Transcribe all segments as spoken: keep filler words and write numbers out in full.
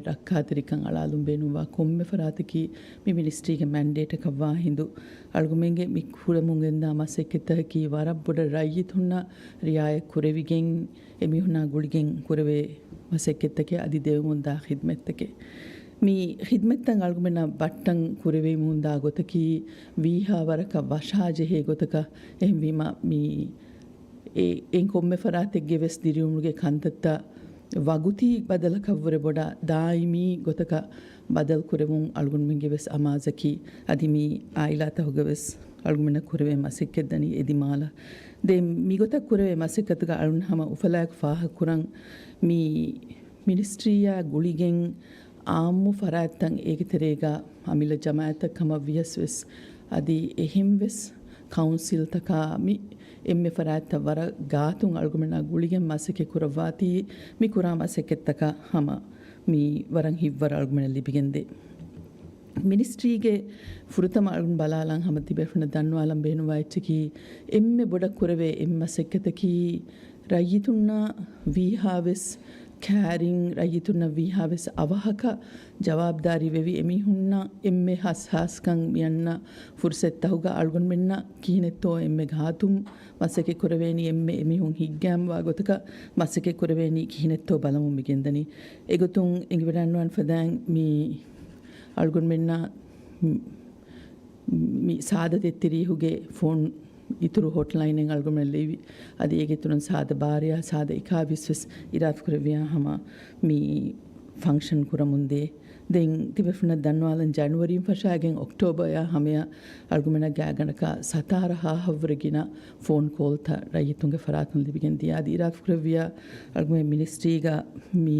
ރައްކާތެރިކަން އަޅާލުން ބޭނުންވާ ކޮންމެ ފަރާތަކީ މި މިނިސްޓްރީގެ މެންޑޭޓަކަށްވާ ހިނދު، އަޅުގަމެންގެ މި ކުރަމުން ގެންދާ މަސައްކަތްތަކަކީ ވަރަށް ބޮޑަށް ރައްޔިތުންނަށް ރިއާޔަތް ކުރެވިގެން، އެމީހުންނާ ގުޅިގެން ކުރެވޭ މަސައްކަތްތަކެއް އަދި ދެވެމުންދާ ޚިދްމަތްތަކެއް. މި ޚިދްމަތްތައް އަޅުގަމެންނަށް ބައްޓަން ކުރެވެމުންދާ ގޮތަކީ، ވީހާ ވަރަކަށް ވަށާޖެހޭ ގޮތަކަށް. އެހެންވީމަ، މި އެ-، އެއިން ކޮންމެ ފަރާތެއްގެ ވެސް ދިރިއުޅުމުގެ ކަންތައްތައް ވަގުތީ ބަދަލަކަށްވުރެ ބޮޑަށް ދާއިމީ ގޮތަކަށް ބަދަލު ކުރެވުން އަޅުގަނޑުމެންގެ ވެސް އަމާޒަކީ. އަދި މި އާއިލާތަކުގަ ވެސް އަޅުގަނޑުމެންނަށް ކުރެވޭ މަސައްކަތް ދަނީ އެ ދިމާލަށް. ދެން މިގޮތަށް ކުރެވޭ މަސައްކަތުގަ އަޅުން ހަމަ އުފަލާއެކު ފާހަގަކުރަން، މި މިނިސްޓްރީއާ ގުޅިގެން އާއްމު ފަރާތްތައް، އޭގެ ތެރޭގަ އަމިއްލަ ޖަމާއަތްތައް ކަމަށް ވިޔަސް ވެސް، އަދި އެހެން ވެސް ކައުންސިލްތަކާ މި އެންމެ ފަރާތްތައް ވަރަށް ގާތުން އަޅުގަނޑުމެންނާ ގުޅިގެން މަސައްކަތް ކުރައްވާތީ، މި ކުރާ މަސައްކަތްތަކަށް ހަމަ މި ވަރަށް ހިތްވަރު އަޅުގަނޑަށް ލިބިގެންދޭ. މިނިސްޓްރީގެ ފުރަތަމަ އަޅުން ބަލާލަން ހަމަ ތިބޭފުޅުންނަށް ދަންނަވާލަން ބޭނުންވާ އެއްޗަކީ، އެންމެ ބޮޑަށް ކުރެވޭ އެއް މަސައްކަތަކީ، ރައްޔިތުންނާ ވީހާވެސް ކައިރިން، ރައްޔިތުންނަށް ވީހާވެސް އަވަހަކަށް ޖަވާބުދާރީ ވެވި އެމީހުންނަށް އެންމެ ހަސްހާސްކަން މިއަންނަ ފުރުސަތުތަކުގަ އަޅުގަނޑުމެންނަށް ކިހިނެއްތޯ އެންމެ ގާތުން މަސައްކަތް ކުރެވޭނީ، އެންމެ އެމީހުން ހިތްގައިމުވާ ގޮތަކަށް މަސައްކަތް ކުރެވޭނީ ކިހިނެއްތޯ ބަލަމުން މިގެންދަނީ. އެގޮތުން އެނގިވަޑައިންނަވާން ފަދައިން މި އަޅުގަނޑުމެންނަށް މި ސާދަ ތެއްތިރީހުގެ ފޯން އިތުރު ހޮޓްލައިނެއް އަޅުގަނޑުމެން ލެއްވި. އަދި އޭގެ އިތުރުން ސާދަ ބާރަޔާ ސާދަ އެކާވީސް ވެސް އިރާދަކުރެއްވިޔާ ހަމަ މި ފަންކްޝަން ކުރަމުންދޭ. ދެން ތިބޭފުޅުންނަށް ދަންނަވާލަން، ޖަނުއަރީން ފަށާގެން އޮކްޓޯބަރއާ ހަމަޔަށް އަޅުގަނޑުމެންނަށް ގާތްގަނޑަކަށް ސަތާރަ ހާހަށްވުރެ ގިނަ ފޯން ކޯލްތައް ރައްޔިތުންގެ ފަރާތުން ލިބިގެން ދިޔަ. އަދި އިރާދަކުރެއްވިޔާ އަޅުގަނޑުމެން މިނިސްޓްރީގަ މި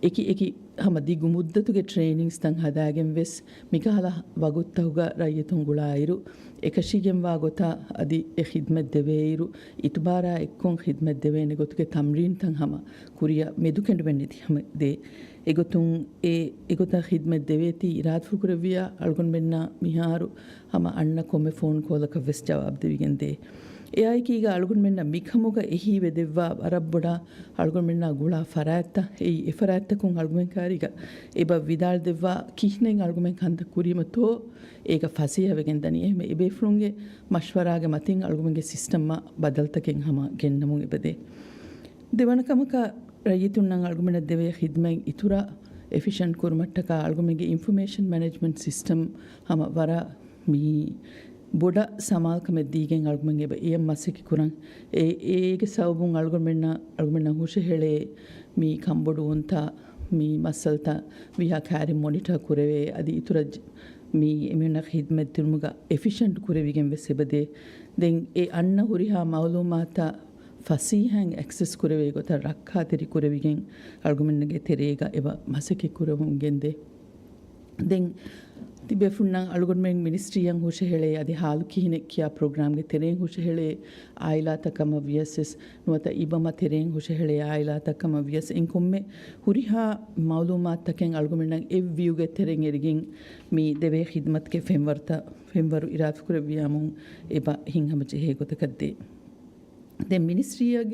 އެކި އެކި ހަމަ ދިގު މުއްދަތުގެ ޓްރޭނިންގްސްތައް ހަދާގެން ވެސް، މިކަހަލަ ވަގުތުތަކުގަ ރައްޔިތުން ގުޅާއިރު، އެކަށީގެންވާ ގޮތަށް އަދި އެ ޚިދްމަތް ދެވޭއިރު، އިތުބާރާ އެއްކޮށް ޚިދްމަތް ދެވޭނެ ގޮތުގެ ތަމްރީންތައް ހަމަ ކުރިއަށް މެދުކެނޑުމެއް ނެތި ހަމަ ދޭ. އެގޮތުން އެ، އެގޮތަށް ޚިދްމަތް ދެވޭތީ އިރާދަފުޅުކުރެއްވިޔާ އަޅުގަނޑުމެންނަށް މިހާރު ހަމަ އަންނަ ކޮންމެ ފޯން ކޯލަކަށް ވެސް ޖަވާބު ދެވިގެން ދޭ. އެއާއެކީގަ އަޅުގަނޑުމެންނަށް މިކަމުގަ އެހީވެދެއްވާ ވަރަށް ބޮޑަށް އަޅުގަނޑުމެންނާ ގުޅާ ފަރާތްތައް، އެއީ އެ ފަރާތްތަކުން އަޅުގަނޑުމެން ކާރީގަ އެބަ ވިދާޅުދެއްވާ ކިހިނެއް އަޅުގަނޑުމެން ކަންތައް ކުރީމަތޯ އޭގަ ފަސޭހަވެގެން ދަނީ. އެހެންވެ އެބޭފުޅުންގެ މަޝްވަރާގެ މަތިން އަޅުގަނޑުމެންގެ ސިސްޓަމަށް ބަދަލުތަކެއް ހަމަ ގެންނަމުން އެބަދޭ. ދެވަނަ ކަމަކަށް ރައްޔިތުންނަށް އަޅުގަނޑުމެންނަށް ދެވޭ ޚިދްމަތް އިތުރަށް އެފިޝަންޓް ކުރުމަށްޓަކާ އަޅުގަނޑުމެންގެ އިންފޮމޭޝަން މެނޭޖްމަންޓް ސިސްޓަމް ހަމަ ވަރަށް މި ބޮޑަށް ސަމާލުކަމެއް ދީގެން އަޅުގަނޑުމެން އެބަ އެޔަށް މަސައްކަތް ކުރަން. އެ، އޭގެ ސަބަބުން އަޅުގަނޑުމެންނަށް، އަޅުގަނޑުމެންނަށް ހުށަހެޅޭ މި ކަންބޮޑުވުންތައް، މި މައްސަލަތައް ވީހާ ކައިރިން މޮނިޓާ ކުރެވޭ، އަދި އިތުރަށް މި އެމީހުންނަށް ޚިދްމަތް ދިނުމުގަ އެފިޝަންޓް ކުރެވިގެން ވެސް އެބަދޭ. ދެން އެ އަންނަ ހުރިހާ މައުލޫމާތަށް ފަސީހައިން އެކްސެސް ކުރެވޭ ގޮތަށް ރައްކާތެރި ކުރެވިގެން އަޅުގަނޑުމެންގެ ތެރޭގަ އެބަ މަސައްކަތް ކުރަމުން ގެންދޭ. ދެން ތިބޭފުންނަށް އަޅުގަނޑުމެން މިނިސްޓްރީއަށް ހުށަހެޅޭ އަދި ހާލު ކިހިނެއް ކިޔާ ޕްރޮގްރާމްގެ ތެރެއިން ހުށަހެޅޭ އާއިލާތައް ކަމަށް ވިޔަސް ވެސް ނުވަތަ އިބަމަ ތެރެއިން ހުށަހެޅޭ އާއިލާތައް ކަމަށް ވިޔަސް އެން ކޮންމެ ހުރިހާ މައުލޫމާތުތަކެއް އަޅުގަނޑުމެންނަށް އެ ވިއުގެ ތެރެއިން އެރިގެން މި ދެވޭ ޚިދްމަތުގެ ފެންވަރުތައް، ފެންވަރު އިރާދަކުރެއްވިޔާމުން އެބަ ހިތްހަމަޖެހޭ ގޮތަކަށް ދޭ. ދެން މިނިސްޓްރީއަށް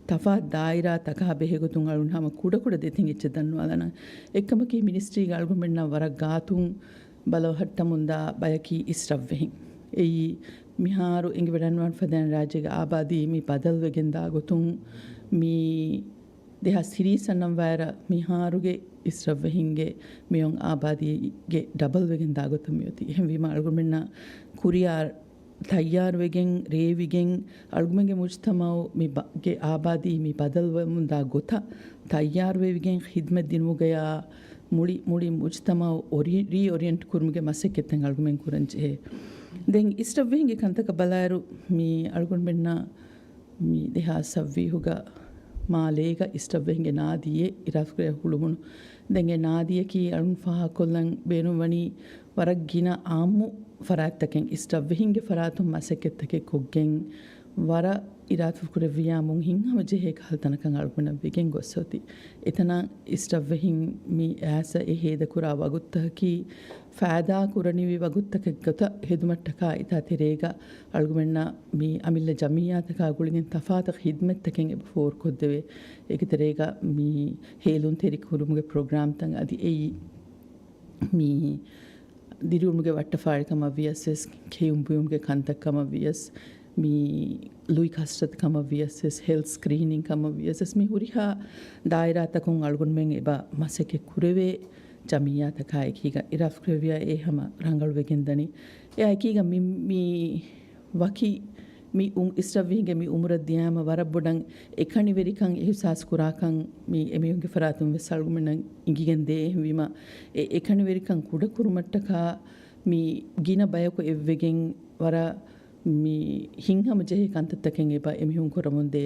ތަފާތު ދާއިރާތަކާ ބެހޭގޮތުން އަޅުން ހަމަ ކުޑަކުޑަ ދެތިން އެއްޗެއް ދަންނަވާލަން. އެއްކަމަކީ މިނިސްޓްރީގަ އަޅުގަނޑުމެންނަށް ވަރަށް ގާތުން ބަލަހައްޓަމުންދާ ބަޔަކީ އިސްރަށްވެހިން. އެއީ މިހާރު އެނގިވަޑައިންނަވާން ފަދައިން ރާއްޖޭގެ އާބާދީ މި ބަދަލުވެގެންދާ ގޮތުން މި ދެހާސް ތިރީސް އަންނަން ވައިރަށް މިހާރުގެ އިސްރަށްވެހިންގެ މިއޮން އާބާދީގެ ޑަބަލް ވެގެން ދާގޮތަށް މިއޮތީ. އެހެންވީމަ އަޅުގަނޑުމެންނަށް ކުރިއަށް ތައްޔާރުވެގެން، ރޭވިގެން، އަޅުގަނޑުމެންގެ މުޖުތަމައު މި ބަ-، ގެ އާބާދީ މި ބަދަލުވަމުންދާ ގޮތަށް ތައްޔާރުވެވިގެން ޚިދްމަތް ދިނުމުގަޔާ މުޅި، މުޅި މުޖުތަމައު އޮރި-، ރީއޮރިއެންޓް ކުރުމުގެ މަސައްކަތްތައް އަޅުގަނޑުމެން ކުރަން ޖެހޭ. ދެން އިސްރަށްވެހިންގެ ކަންތަކަށް ބަލާއިރު މި އަޅުގަނޑުމެންނަށް މި ދެހާސް ސައްވީހުގަ މާލޭގަ އިސްރަށްވެހިންގެ ނާދިޔެއް އިރާދަކުރެ ހުޅުވުނު. ދެން އެ ނާދިޔަކީ އަޅުން ފާހަގަކޮށްލަން ބޭނުންވަނީ ވަރަށް ގިނަ އާއްމު ފަރާތްތަކެއް އިސްރަށްވެހިންގެ ފަރާތުން މަސައްކަތްތަކެއް ކޮށްގެން ވަރަށް އިރާދަކުރެއްވިޔާމުން ހިތްހަމަޖެހޭ ކަހަލަ ތަނަކަށް އަޅުގަނޑަށް ވެގެން ގޮސް އޮތީ. އެތަނަށް އިސްރަށްވެހިން މި އައިސް އެ ހޭދަކުރާ ވަގުތުތަކަކީ ފައިދާ ކުރަނިވި ވަގުތުތަކެއްގޮތަށް ހެދުމަށްޓަކާ އެތާ ތެރޭގަ އަޅުގަނޑުމެންނަށް މި އަމިއްލަ ޖަމިއްޔާތަކާ ގުޅިގެން ތަފާތު ޚިދްމަތްތަކެއް އެބަ ފޯރުކޮށްދެވޭ. އޭގެ ތެރޭގަ މި ހޭލުންތެރި ކުރުމުގެ ޕްރޮގްރާމްތައް އަދި އެއީ މި ދިރިއުޅުމުގެ ވައްޓަފާޅިކަމަށް ވިޔަސް ވެސް، ކެއުން ބުއިމުގެ ކަންތައް ކަމަށް ވިޔަސް، މި ލުއި ކަސްރަތު ކަމަށް ވިޔަސް ވެސް، ހެލްތް ސްކްރީނިން ކަމަށް ވިޔަސް ވެސް، މި ހުރިހާ ދާއިރާތަކުން އަޅުގަނޑުމެން އެބަ މަސައްކަތް ކުރެވޭ ޖަމިއްޔާތަކާ އެކީގަ އިރާދަކުރެއްވިޔާ އެ ހަމަ ރަނގަޅުވެގެން ދަނީ. އެއާ އެކީގަ މި، މި ވަކި މި އު-، އިސްރަށްވެހިންގެ މި އުމުރަށް ދިޔާމަ ވަރަށް ބޮޑަށް އެކަނިވެރިކަން އިހުސާސް ކުރާކަން މި އެމީހުންގެ ފަރާތުން ވެސް އަޅުގަނޑުމެންނަށް އިނގިގެން ދޭ. އެހެންވީމަ، އެ އެކަނިވެރިކަން ކުޑަކުރުމަށްޓަކާ މި ގިނަ ބަޔަކު އެއްވެގެން ވަރަށް މި ހިތްހަމަޖެހޭ ކަންތައްތަކެއް އެބަ އެމީހުން ކުރަމުންދޭ.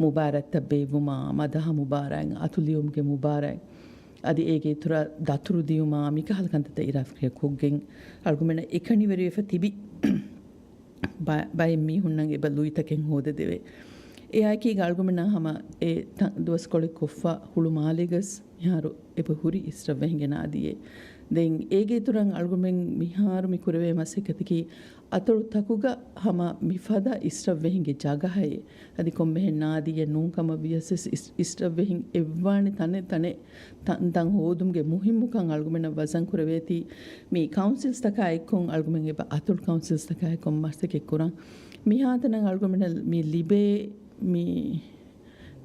މުބާރާތްތައް ބޭއްވުމާ، މަދަހަ މުބާރާތް، އަތުލިޔުމުގެ މުބާރާތް، އަދި އޭގެ އިތުރަށް ދަތުރު ދިޔުމާ، މިކަހަލަ ކަންތައްތައް އިރާދަކުރެއްވިޔާ ކޮށްގެން އަޅުގަނޑުމެންނަށް އެކަނިވެރިވެފަ ތިބި ބަ-، ބައެއް މީހުންނަށް އެބަ ލުއިތަކެއް ހޯދަދެވޭ. އެއާއެކީގަ އަޅުގަނޑުމެންނަށް ހަމަ އެ ތަ-، ދުވަސްކޮޅެއް ކޮށްފަ ހުޅު މާލޭގަސް މިހާރު އެބަ ހުރި އިސްރަށްވެހިންގެ ނާދީއެއް. ދެން އޭގެ އިތުރަށް އަޅުގަނޑުމެން މިހާރު މި ކުރެވޭ މަސައްކަތަކީ އަތޮޅު ތަކުގަ ހަމަ މިފަދަ އިސްރަށްވެހިންގެ ޖަގަހައެއް އަދި ކޮންމެހެން ނާދީއެއް ނޫން ކަމަށް ވިޔަސް ވެސް އިސް-، އިސްރަށްވެހިން އެއްވާނެ ތަނެއް ތަނެއް ތަންތަން ހޯދުމުގެ މުހިއްމުކަން އަޅުގަނޑުމެންނަށް ވަޒަން ކުރެވޭތީ، މި ކައުންސިލްސްތަކާ އެއްކޮށް އަޅުގަނޑުމެން އެބަ އަތޮޅު ކައުންސިލްސްތަކާ އެއްކޮށް މަސައްކަތް ކުރަން. މިހާތަނަށް އަޅުގަނޑުމެންނަށް މި ލިބޭ މި،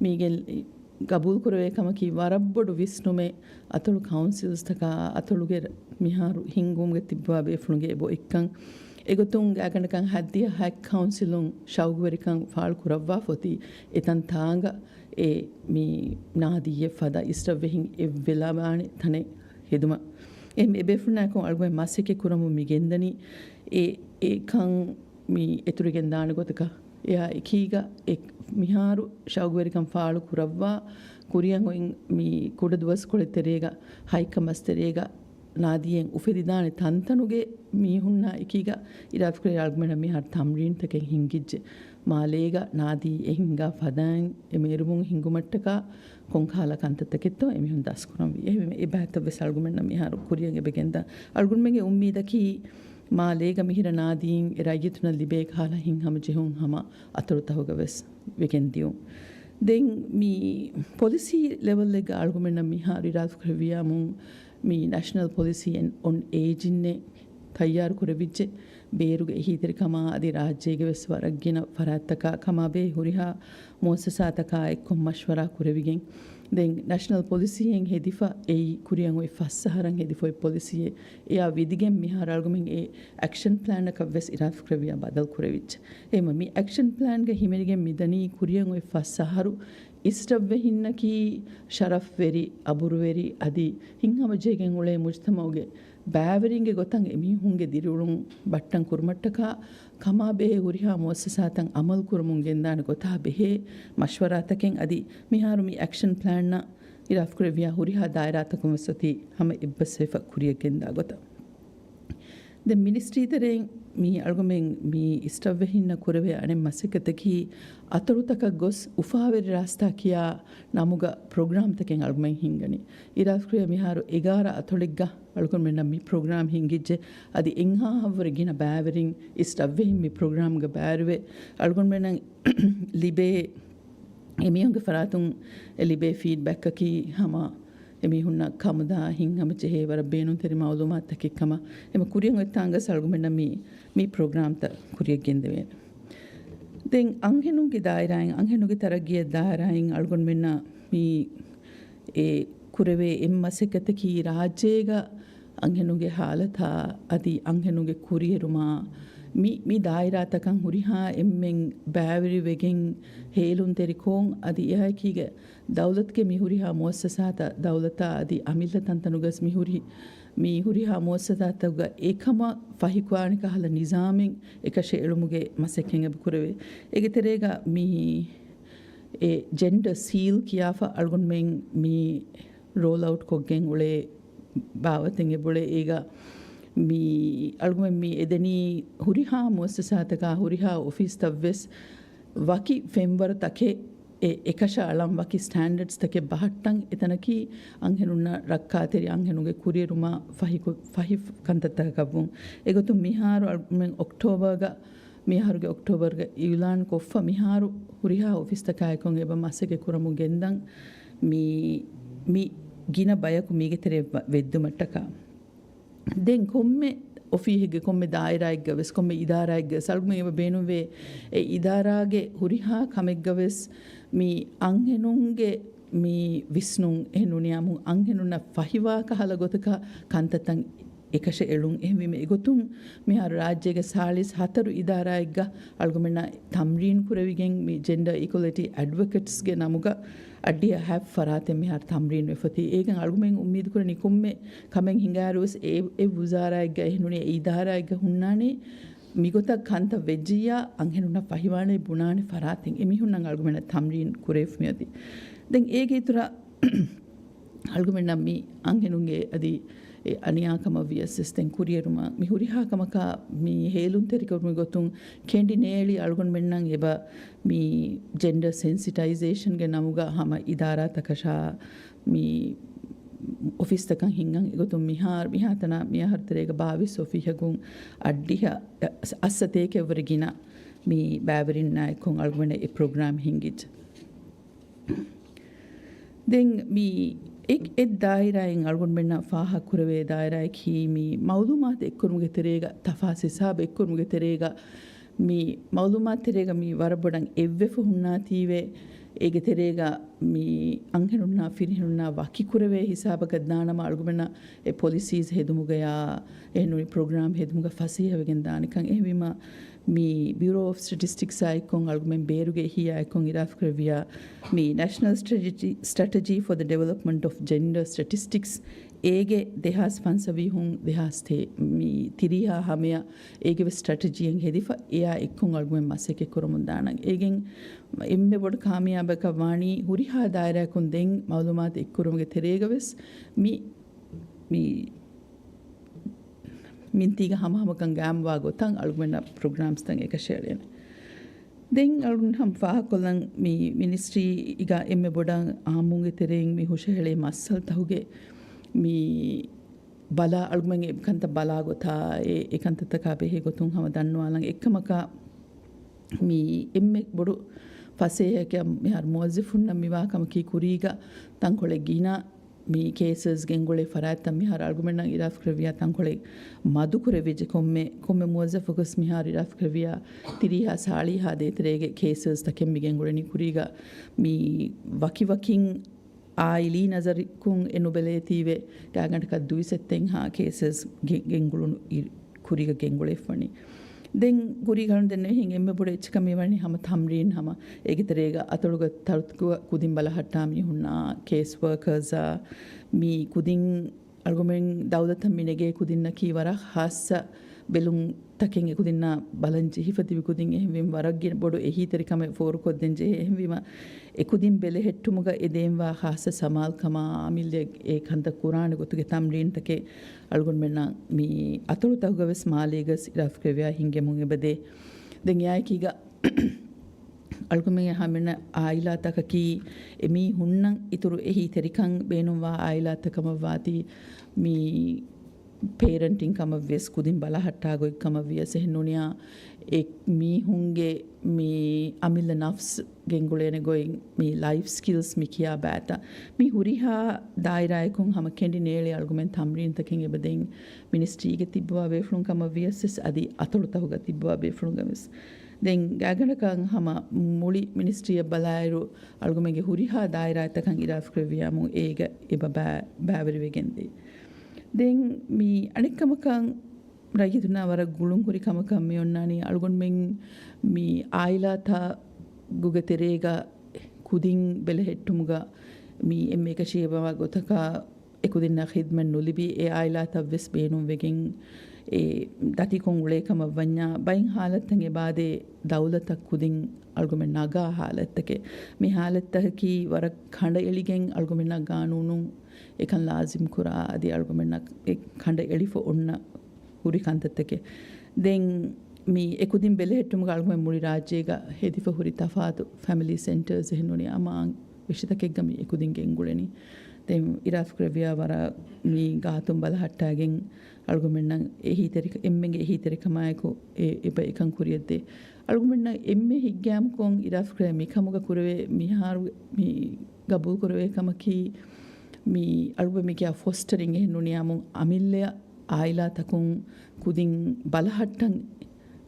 މީގެ ގަބޫލުކުރެވޭ ކަމަކީ ވަރަށްބޮޑު ވިސްނުމެއް އަތޮޅު ކައުންސިލްސްތަކާ އަތޮޅުގެ މިހާރު ހިންގުމުގެ ތިއްބާ ބޭފުޅުންގެ އެބަ އޮތްކަން. އެގޮތުން ގާތްގަނޑަކަށް ހައްދިޔަ ހަތް ކައުންސިލުން ޝައުގުވެރިކަން ފާޅު ކުރައްވާފަ އޮތީ އެތަންތާނގަ އެ މި ނާދީއެއް ފަދަ އިސްރަށްވެހިން އެއްވެލަވާނެ ތަނެއް ހެދުމަށް. އެ، އެބޭފުޅުންނާއެކު އަޅުގަނޑު މަސައްކަތް ކުރަމުން މި ގެންދަނީ އެ، އެކަން މި އެތުރިގެން ދާނެ ގޮތަކަށް. އެއާ އެކީގަ އެ މިހާރު ޝައުގުވެރިކަން ފާޅު ކުރައްވާ ކުރިއަށް އޮތް މި ކުޑަ ދުވަސްކޮޅެއް ތެރޭގަ ހަތް ކަމަސް ތެރޭގަ ނާދީއެއް އުފެދިދާނެ ތަންތަނުގެ މީހުންނާ އެކީގަ އިރާދަކުރެ އަޅުގަނޑަށް މިހާރު ތަމްރީންތަކެއް ހިންގިއްޖެ. މާލޭގަ ނާދީ އެ ހިންގާ ފަދައިން އެ މޭރުމުން ހިންގުމަށްޓަކާ ކޮންކަހަލަ ކަންތައްތަކެއްތޯ އެމީހުން ދަސްކުރަންވީ. އެހެންވެ އެ ބައިތައް ވެސް އަޅުގަނޑަށް މިހާރު ކުރިއަށް އެބަ ގެންދާ. އަޅުގަނޑުމެންގެ އުއްމީދަކީ މާލޭގަ މިހިރަ ނާދީން އެ ރައްޔިތުންނަށް ލިބޭ ކަހަލަ ހިތްހަމަޖެހުން ހަމަ އަތޮޅުތަކުގަ ވެސް ވެގެން ދިޔުން. ދެން މި ޕޮލިސީ ލެވެލްއެއްގަ އަޅުގަނޑުމެންނަށް މިހާރު އިރާދަކުރެއްވިޔާމުން މި ނެޝަނަލް ޕޮލިސީ އޮން އޭޖިންއެއް ތައްޔާރު ކުރެވިއްޖެ. ބޭރުގެ އެހީތެރިކަމާ އަދި ރާއްޖޭގެ ވެސް ވަރަށް ގިނަ ފަރާތްތަކާ ކަމާބެހޭ ހުރިހާ މުއައްސަސާތަކާ އެއްކޮށް މަޝްވަރާ ކުރެވިގެން. ދެން ނެޝަނަލް ޕޮލިސީއެއް ހެދިފަ އެއީ ކުރިއަށް އޮތް ފަސް އަހަރަށް ހެދިފަ އޮތް ޕޮލިސީއެއް. އެއާ ވިދިގެން މިހާރު އަޅުގަނޑުމެން އެ އެކްޝަން ޕްލޭނަކަށް ވެސް އިރާދަކުރެއްވިޔާ ބަދަލު ކުރެވިއްޖެ. އެހެންވީމަ މި އެކްޝަން ޕްލޭންގަ ހިމެނިގެން މިދަނީ ކުރިއަށް އޮތް ފަސް އަހަރު އިސްރަށްވެހިންނަކީ ޝަރަފްވެރި، އަބުރުވެރި އަދި ހިތްހަމަޖެހިގެން އުޅޭ މުޖްތަމައުގެ ބައިވެރިންގެ ގޮތަށް އެމީހުންގެ ދިރިއުޅުން ބައްޓަން ކުރުމަށްޓަކާ ކަމާބެހޭ ހުރިހާ މުއައްސަސާތައް އަމަލު ކުރަމުން ގެންދާނެ ގޮތާ ބެހޭ މަޝްވަރާތަކެއް އަދި މިހާރު މި އެކްޝަން ޕްލޭންއަށް އިރާދަކުރެއްވިޔާ ހުރިހާ ދާއިރާތަކުން ވެސް އޮތީ ހަމަ އެއްބަސްވެފަ ކުރިއަށް ގެންދާ ގޮތަށް. ދެން މިނިސްޓްރީ ތެރެއިން މި އަޅުގަނޑުމެން މި އިސްރަށްވެހިންނަށް ކުރެވޭ އަނެއް މަސައްކަތަކީ އަތޮޅުތަކަށް ގޮސް އުފާވެރި ރާސްތާ ކިޔާ ނަމުގަ ޕްރޮގްރާމްތަކެއް އަޅުގަނޑުމެން ހިންގަނީ. އިރާދަކުރެއްވިޔާ މިހާރު އެގާރަ އަތޮޅެއްގަ އަޅުގަނޑުމެންނަށް މި ޕްރޮގްރާމް ހިންގިއްޖެ. އަދި އެއްހާހަށްވުރެ ގިނަ ބައިވެރިން އިސްރަށްވެހިން މި ޕްރޮގްރާމްގަ ބައިވެރިވެ އަޅުގަނޑުމެންނަށް ލިބޭ އެމީހުންގެ ފަރާތުން އެ ލިބޭ ފީޑްބެކަކީ ހަމަ އެމީހުންނަށް ކަމުދާ ހިތްހަމަޖެހޭ ވަރަށް ބޭނުންތެރި މައުލޫމާތުތަކެއް ކަމަށް. އެމަ ކުރިއަށް އޮތްތާނގަސް އަޅުގަނޑުމެންނަށް މި، މި ޕްރޮގްރާމްތައް ކުރިއަށް ގެންދެވޭނެ. ދެން އަންހެނުންގެ ދާއިރާއިން، އަންހެނުންގެ ތަރައްގީއަށް ދާއިރާއިން އަޅުގަނޑުމެންނަށް މި އެ ކުރެވޭ އެއް މަސައްކަތަކީ ރާއްޖޭގަ އަންހެނުންގެ ހާލަތާ އަދި އަންހެނުންގެ ކުރިއެރުމާ މި، މި ދާއިރާތަކަށް ހުރިހާ އެންމެން ބައިވެރިވެގެން ހޭލުންތެރިކޮށް އަދި އެއާއެކީގަ ދައުލަތުގެ މި ހުރިހާ މުއައްސަސާތައް ދައުލަތާ އަދި އަމިއްލަ ތަންތަނުގަސް މި ހުރި، މި ހުރިހާ މުއައްސަސާތަކުގަ އެކަމަށް ފަހިކުވާނެ ކަހަލަ ނިޒާމެއް އެކަށައެޅުމުގެ މަސައްކަތް އެބަ ކުރެވޭ. އޭގެ ތެރޭގަ މި އެ ޖެންޑަ ސީލް ކިޔާފަ އަޅުގަނޑުމެން މި ރޯލް އައުޓް ކޮށްގެން އުޅޭ ބާވަތެއް އެބުޅޭ. އޭގަ މި އަޅުގަނޑުމެން މި އެދެނީ ހުރިހާ މުއައްސަސާތަކާ ހުރިހާ އޮފީސްތައް ވެސް ވަކި ފެންވަރު ތަކެއް އެ އެކަށަ އަޅަން ވަކި ސްޓޭންޑަޑްސްތަކެއް ބަހައްޓަން، އެތަނަކީ އަންހެނުންނަށް ރައްކާތެރި އަންހެނުންގެ ކުރިއެރުމާ ފަހި ކު-، ފަހި ކަންތައްތަކަކަށްވުން. އެގޮތުން މިހާރު އަޅުމެން އޮކްޓޯބަރގަ، މިއަހަރުގެ އޮކްޓޯބަރގަ އިއުލާން ކޮށްފަ މިހާރު ހުރިހާ އޮފީސްތަކާއެކު އެބަ މަސައްކަތް ކުރަމުން ގެންދަން މި، މި ގިނަ ބަޔަކު މީގެ ތެރެއަށް ވަ-، ވެއްދުމަށްޓަކާ. ދެން ކޮންމެ އޮފީހެއްގެ ކޮންމެ ދާއިރާއެއްގަ ވެސް، ކޮންމެ އިދާރާއެއްގަ ވެސް އަޅުގަނޑުމެން އެބަ ބޭނުންވޭ، އެ އިދާރާގެ ހުރިހާ ކަމެއްގަ ވެސް މި އަންހެނުންގެ މި ވިސްނުން އެހެން ނޫނިއްޔާމު އަންހެނުންނަށް ފަހިވާ ކަހަލަ ގޮތަކަށް ކަންތައްތައް އެކަށަ އެޅުން. އެހެންވީމަ އެގޮތުން މިހާރު ރާއްޖޭގެ ސާޅީސް ހަތަރު އިދާރާއެއްގަ އަޅުގަނޑުމެންނަށް ތަމްރީން ކުރެވިގެން މި ޖެންޑަރ އީކުއަލިޓީ އެޑްވޮކެޓްސްގެ ނަމުގަ އައްޑިހަ ހަތް ފަރާތެއް މިހާރު ތަމްރީން ވެފަތީ. އޭގެން އަޅުގަނޑުމެން އުއްމީދު ކުރަނީ ކޮންމެ ކަމެއް ހިނގާއިރު ވެސް އެ، އެ ވުޒާރާއެއްގަ އެހެން ނޫނީ އެ އިދާރާއެއްގަ ހުންނާނީ މިގޮތަށް ކަންތައް ވެއްޖިއްޔާ އަންހެނުންނަށް ފަހިވާނެ ބުނާނެ ފަރާތެއް. އެމީހުންނަށް އަޅުގަނޑުމެންނަށް ތަމްރީން ކުރެވިފަ މިއޮތީ. ދެން އޭގެ އިތުރަށް އަޅުގަނޑުމެންނަށް މި އަންހެނުންގެ އަދި އެ އަނިޔާކަމަށް ވިޔަސް ވެސް ދެން ކުރިއެރުމަށް މި ހުރިހާ ކަމަކާ މި ހޭލުންތެރިކުރުމުގެ ގޮތުން ކެނޑި ނޭޅި އަޅުގަނޑުމެންނަށް އެބަ މި ޖެންޑަރ ސެންސިޓައިޒޭޝަންގެ ނަމުގަ ހަމަ އިދާރާތަކަށާ މި އޮފީސްތަކަށް ހިންގަން. އެގޮތުން މިހާރު، މިހާތަނަށް މިއަހަރު ތެރޭގަ ބާވީސް އޮފީހަކުން އައްޑިހަ އައްސަތޭކައަށްވުރެ ގިނަ މި ބައިވެރިންނާއެކު އަޅުގަނޑަށް އެ ޕްރޮގްރާމް ހިންގިއްޖެ. ދެން މި އެ، އެއް ދާއިރާއިން އަޅުގަނޑުމެންނަށް ފާހަގަކުރެވޭ ދާއިރާއަކީ މި މައުލޫމާތު އެއްކުރުމުގެ ތެރޭގަ، ތަފާސް ހިސާބު އެއްކުރުމުގެ ތެރޭގަ، މި މައުލޫމާތު ތެރޭގަ މި ވަރަށް ބޮޑަށް އެއްވެފަ ހުންނާތީވެ، އޭގެ ތެރޭގަ މި އަންހެނުންނާ ފިރިހެނުންނާ ވަކިކުރެވޭ ހިސާބަކަށް ދާނަމަ އަޅުގަނޑަށް އެ ޕޮލިސީސް ހެދުމުގަޔާ އެހެންނޫނީ ޕްރޮގްރާމް ހެދުމުގަ ފަސޭހަވެގެން ދާނެކަން. އެހެންވީމަ، މި ބިއުރޯ އޮފް ސްޓެޓިސްޓިކްސާ އެއްކޮށް އަޅުގަނޑުމެން ބޭރުގެ އެހީއާ އެއްކޮށް އިރާދަކުރެއްވިޔާ، މި ނޭޝަނަލް ސްޓްރެޓެޖީ، ސްޓްރެޓެޖީ ފޯ ދަ ޑިވެލޮޕްމަންޓް އޮފް ޖެންޑަރ ސްޓެޓިސްޓިކްސް އޭގެ ދެހާސް ފަންސަވީހުން، ދެހާސް ތޭ، މި ތިރީހާ ހަމަޔަށް އޭގެ ވެސް ސްޓްރެޓެޖީއެއް ހެދިފަ، އެއާ އެއްކޮށް އަޅުގަނޑުމެން މަސައްކަތް ކުރަމުން ދާނަން. އޭގެން އެންމެ ބޮޑު ކާމިޔާބަކަށް ވާނީ ހުރިހާ ދާއިރާއަކުން ދެން މައުލޫމާތު އެއްކުރުމުގެ ތެރޭގަ ވެސް މި، މި މިންތީގަ ހަމަހަމަކަން ގާއިމްވާ ގޮތަށް އަޅުގަނޑަށް ޕްރޮގްރާމްސްތައް އެކަށައެޅޭނެ. ދެން އަޅުގަނޑު ހަމަ ފާހަގަކޮށްލަން މި މިނިސްޓްރީގަ އެންމެ ބޮޑަށް އާއްމުންގެ ތެރެއިން މި ހުށަހެޅޭ މައްސަލަތަކުގެ މި ބަލާ، އަޅުގަނޑުމެން އެ ކަންތައް ބަލާ ގޮތާ، އެ، އެ ކަންތައްތަކާ ބެހޭ ގޮތުން ހަމަ ދަންނަވާލަން. އެއްކަމަކާ، މި އެންމެ ބޮޑު ފަސޭހައެއް މިހާރު މުވައްޒަފުންނަށް މިވާ ކަމަކީ ކުރީގަ ތަންކޮޅެއް ގިނަ މި ކޭސަސް ގެންގުޅޭ ފަރާތްތައް މިހާރު އަޅުގަނޑުމެންނަށް އިރާދަކުރެއްވިޔާ ތަންކޮޅެއް މަދުކުރެވިއްޖެ. ކޮންމެ، ކޮންމެ މުވައްޒަފަކުވެސް މިހާރު އިރާދަކުރެއްވިޔާ ތިރީހާ ސާޅީހާ ދޭތެރޭގެ ކޭސަސް ތަކެއް މި ގެންގުޅެނީ ކުރީގަ މި ވަކިވަކިން އާއިލީ ނަޒަރަކުން އެ ނުބެލޭތީވެ ގާތްގަނޑަކަށް ދުއިސައްތައެއްހާ ކޭސަސް ގެ-، ގެންގުޅުނު އިރު-، ކުރީގަ ގެންގުޅެފަނީ. ދެން ކުރީގަ ދެންނެވިހެން އެންމެ ބޮޑު އެއްޗަކަށް މިވަނީ ހަމަ ތަމްރީން ހަމަ އޭގެ ތެރޭގަ އަތޮޅުގަ ތަރުތުގަ ކުދިން ބަލަހައްޓާ މީހުންނާ ކޭސް ވަރކަރސްއާ މި ކުދިން އަޅުގަނޑުމެން ދައުލަތަށް މި ނެގޭ ކުދިންނަކީ ވަރަށް ހާއްސަ ބެލުން ތަކެއް އެކުދިންނާ ބަލަން ޖެހިފަ ތިބި ކުދިން. އެހެންވީމަ ވަރަށް ގިނަ ބޮޑު އެހީތެރިކަމެއް ފޯރުކޮށްދޭން ޖެހޭ. އެހެންވީމަ އެކުދިން ބެލެހެއްޓުމުގަ އެ ދޭންވާ ހާއްސަ ސަމާލުކަމާ އަމިއްލަ އެ ކަންތައް ކުރާނެ ގޮތުގެ ތަމްރީންތަކެއް އަޅުގަނޑުމެންނަށް މި އަތޮޅުތަކުގަ ވެސް މާލޭގަސް އިރާދަކުރެއްވިޔާ ހިންގެމުން އެބަދޭ. ދެން އެއާއެކީގަ އަޅުގަނޑުމެންގެ ހަމަ އާއިލާތަކަކީ އެމީހުންނަށް އިތުރު އެހީތެރިކަން ބޭނުންވާ އާއިލާތައް ކަމަށް ވާތީ މި ޕޭރެންޓިން ކަމަށް ވިޔަސް، ކުދިން ބަލަހައްޓާ ގޮތް ކަމަށް ވިޔަސް، އެހެން ނޫނިއްޔާ އެ މީހުންގެ މި އަމިއްލަ ނަފްސް ގެންގުޅޭނެ ގޮތް، މި ލައިފް ސްކިލްސް މި ކިޔާ ބައިތައް، މި ހުރިހާ ދާއިރާއަކުން ހަމަ ކެނޑި ނޭޅި އަޅުގަނޑުމެން ތަމްރީންތަކެއް އެބަދޭން. މިނިސްޓްރީގެ ތިއްބަވާ ބޭފުޅުން ކަމަށް ވިޔަސް ވެސް އަދި އަތޮޅުތަކުގަ ތިއްބަވާ ބޭފުޅުންގެ ވެސް. ދެން ގާތްގަނޑަކަށް ހަމަ މުޅި މިނިސްޓްރީއަށް ބަލާއިރު، އަޅުގަނޑުމެންގެ ހުރިހާ ދާއިރާތަކަށް އިރާދަކުރެއްވިޔާމު އޭގަ އެބަ ބައި-، ބައިވެރިވެގެންދޭ. ދެން މި އަނެއްކަމަކަށް ރައްޔިތުންނާ ވަރަށް ގުޅުންހުރި ކަމަކަށް މި އޮންނާނީ، އަޅުގަނޑުމެން މި އާއިލާތަކުގެ ތެރޭގަ ކުދިން ބެލެހެއްޓުމުގަ މި އެންމެ އެކަށީ އެބަވާ ގޮތަކަށް އެކުދިންނަށް ޚިދްމަތް ނުލިބި، އެ އާއިލާތައް ވެސް ބޭނުންވެގެން އެ ދަތިކޮށް އުޅޭ ކަމަށް ވަންޏާ، ބައެއް ހާލަތްތައް އެބައާދޭ ދައުލަތަށް ކުދިން އަޅުގަނޑުމެން ނަގާ ހާލަތްތަކެއް. މި ހާލަތްތަކަކީ ވަރަށް ކަނޑައެޅިގެން އަޅުގަނޑުމެންނަށް ގާނޫނުން އެކަން ލާޒިމް ކުރާ، އަދި އަޅުގަނޑުމެންނަށް އެ ކަނޑައެޅިފަ އޮންނަ ހުރި ކަންތައްތަކެއް. ދެން މި އެކުދިން ބެލެހެއްޓުމުގަ އަޅުގަނޑުމެން މުޅި ރާއްޖޭގަ ހެދިފަ ހުރި ތަފާތު ފެމިލީ ސެންޓަރސް އެހެންނޫނީ އަމާން ވެށިތަކެއްގަ މި އެކުދިން ގެންގުޅެނީ. ދެން އިރާދަކުރެއްވިޔާ ވަރަށް މި ގާތުން ބަލަހައްޓާގެން އަޅުގަނޑުމެންނަށް އެހީތެރި-، އެންމެންގެ އެހީތެރިކަމާއެކު އެ-، އެބަ އެކަން ކުރިޔަށްދޭ. އަޅުގަނޑުމެންނަށް އެންމެ ހިތްގައިމުކޮށް އިރާދަކުރެއްވިޔާ މިކަމުގަ ކުރެވޭ މިހާރު މި ގަބޫލު ކުރެވޭ ކަމަކީ، މި އަޅުގަނޑު މި ކިޔާ ފޮސްޓަރިން އެހެންނޫނީ އަމު އަމިއްލަޔަށް އާއިލާތަކުން ކުދިން ބަލަހައްޓަން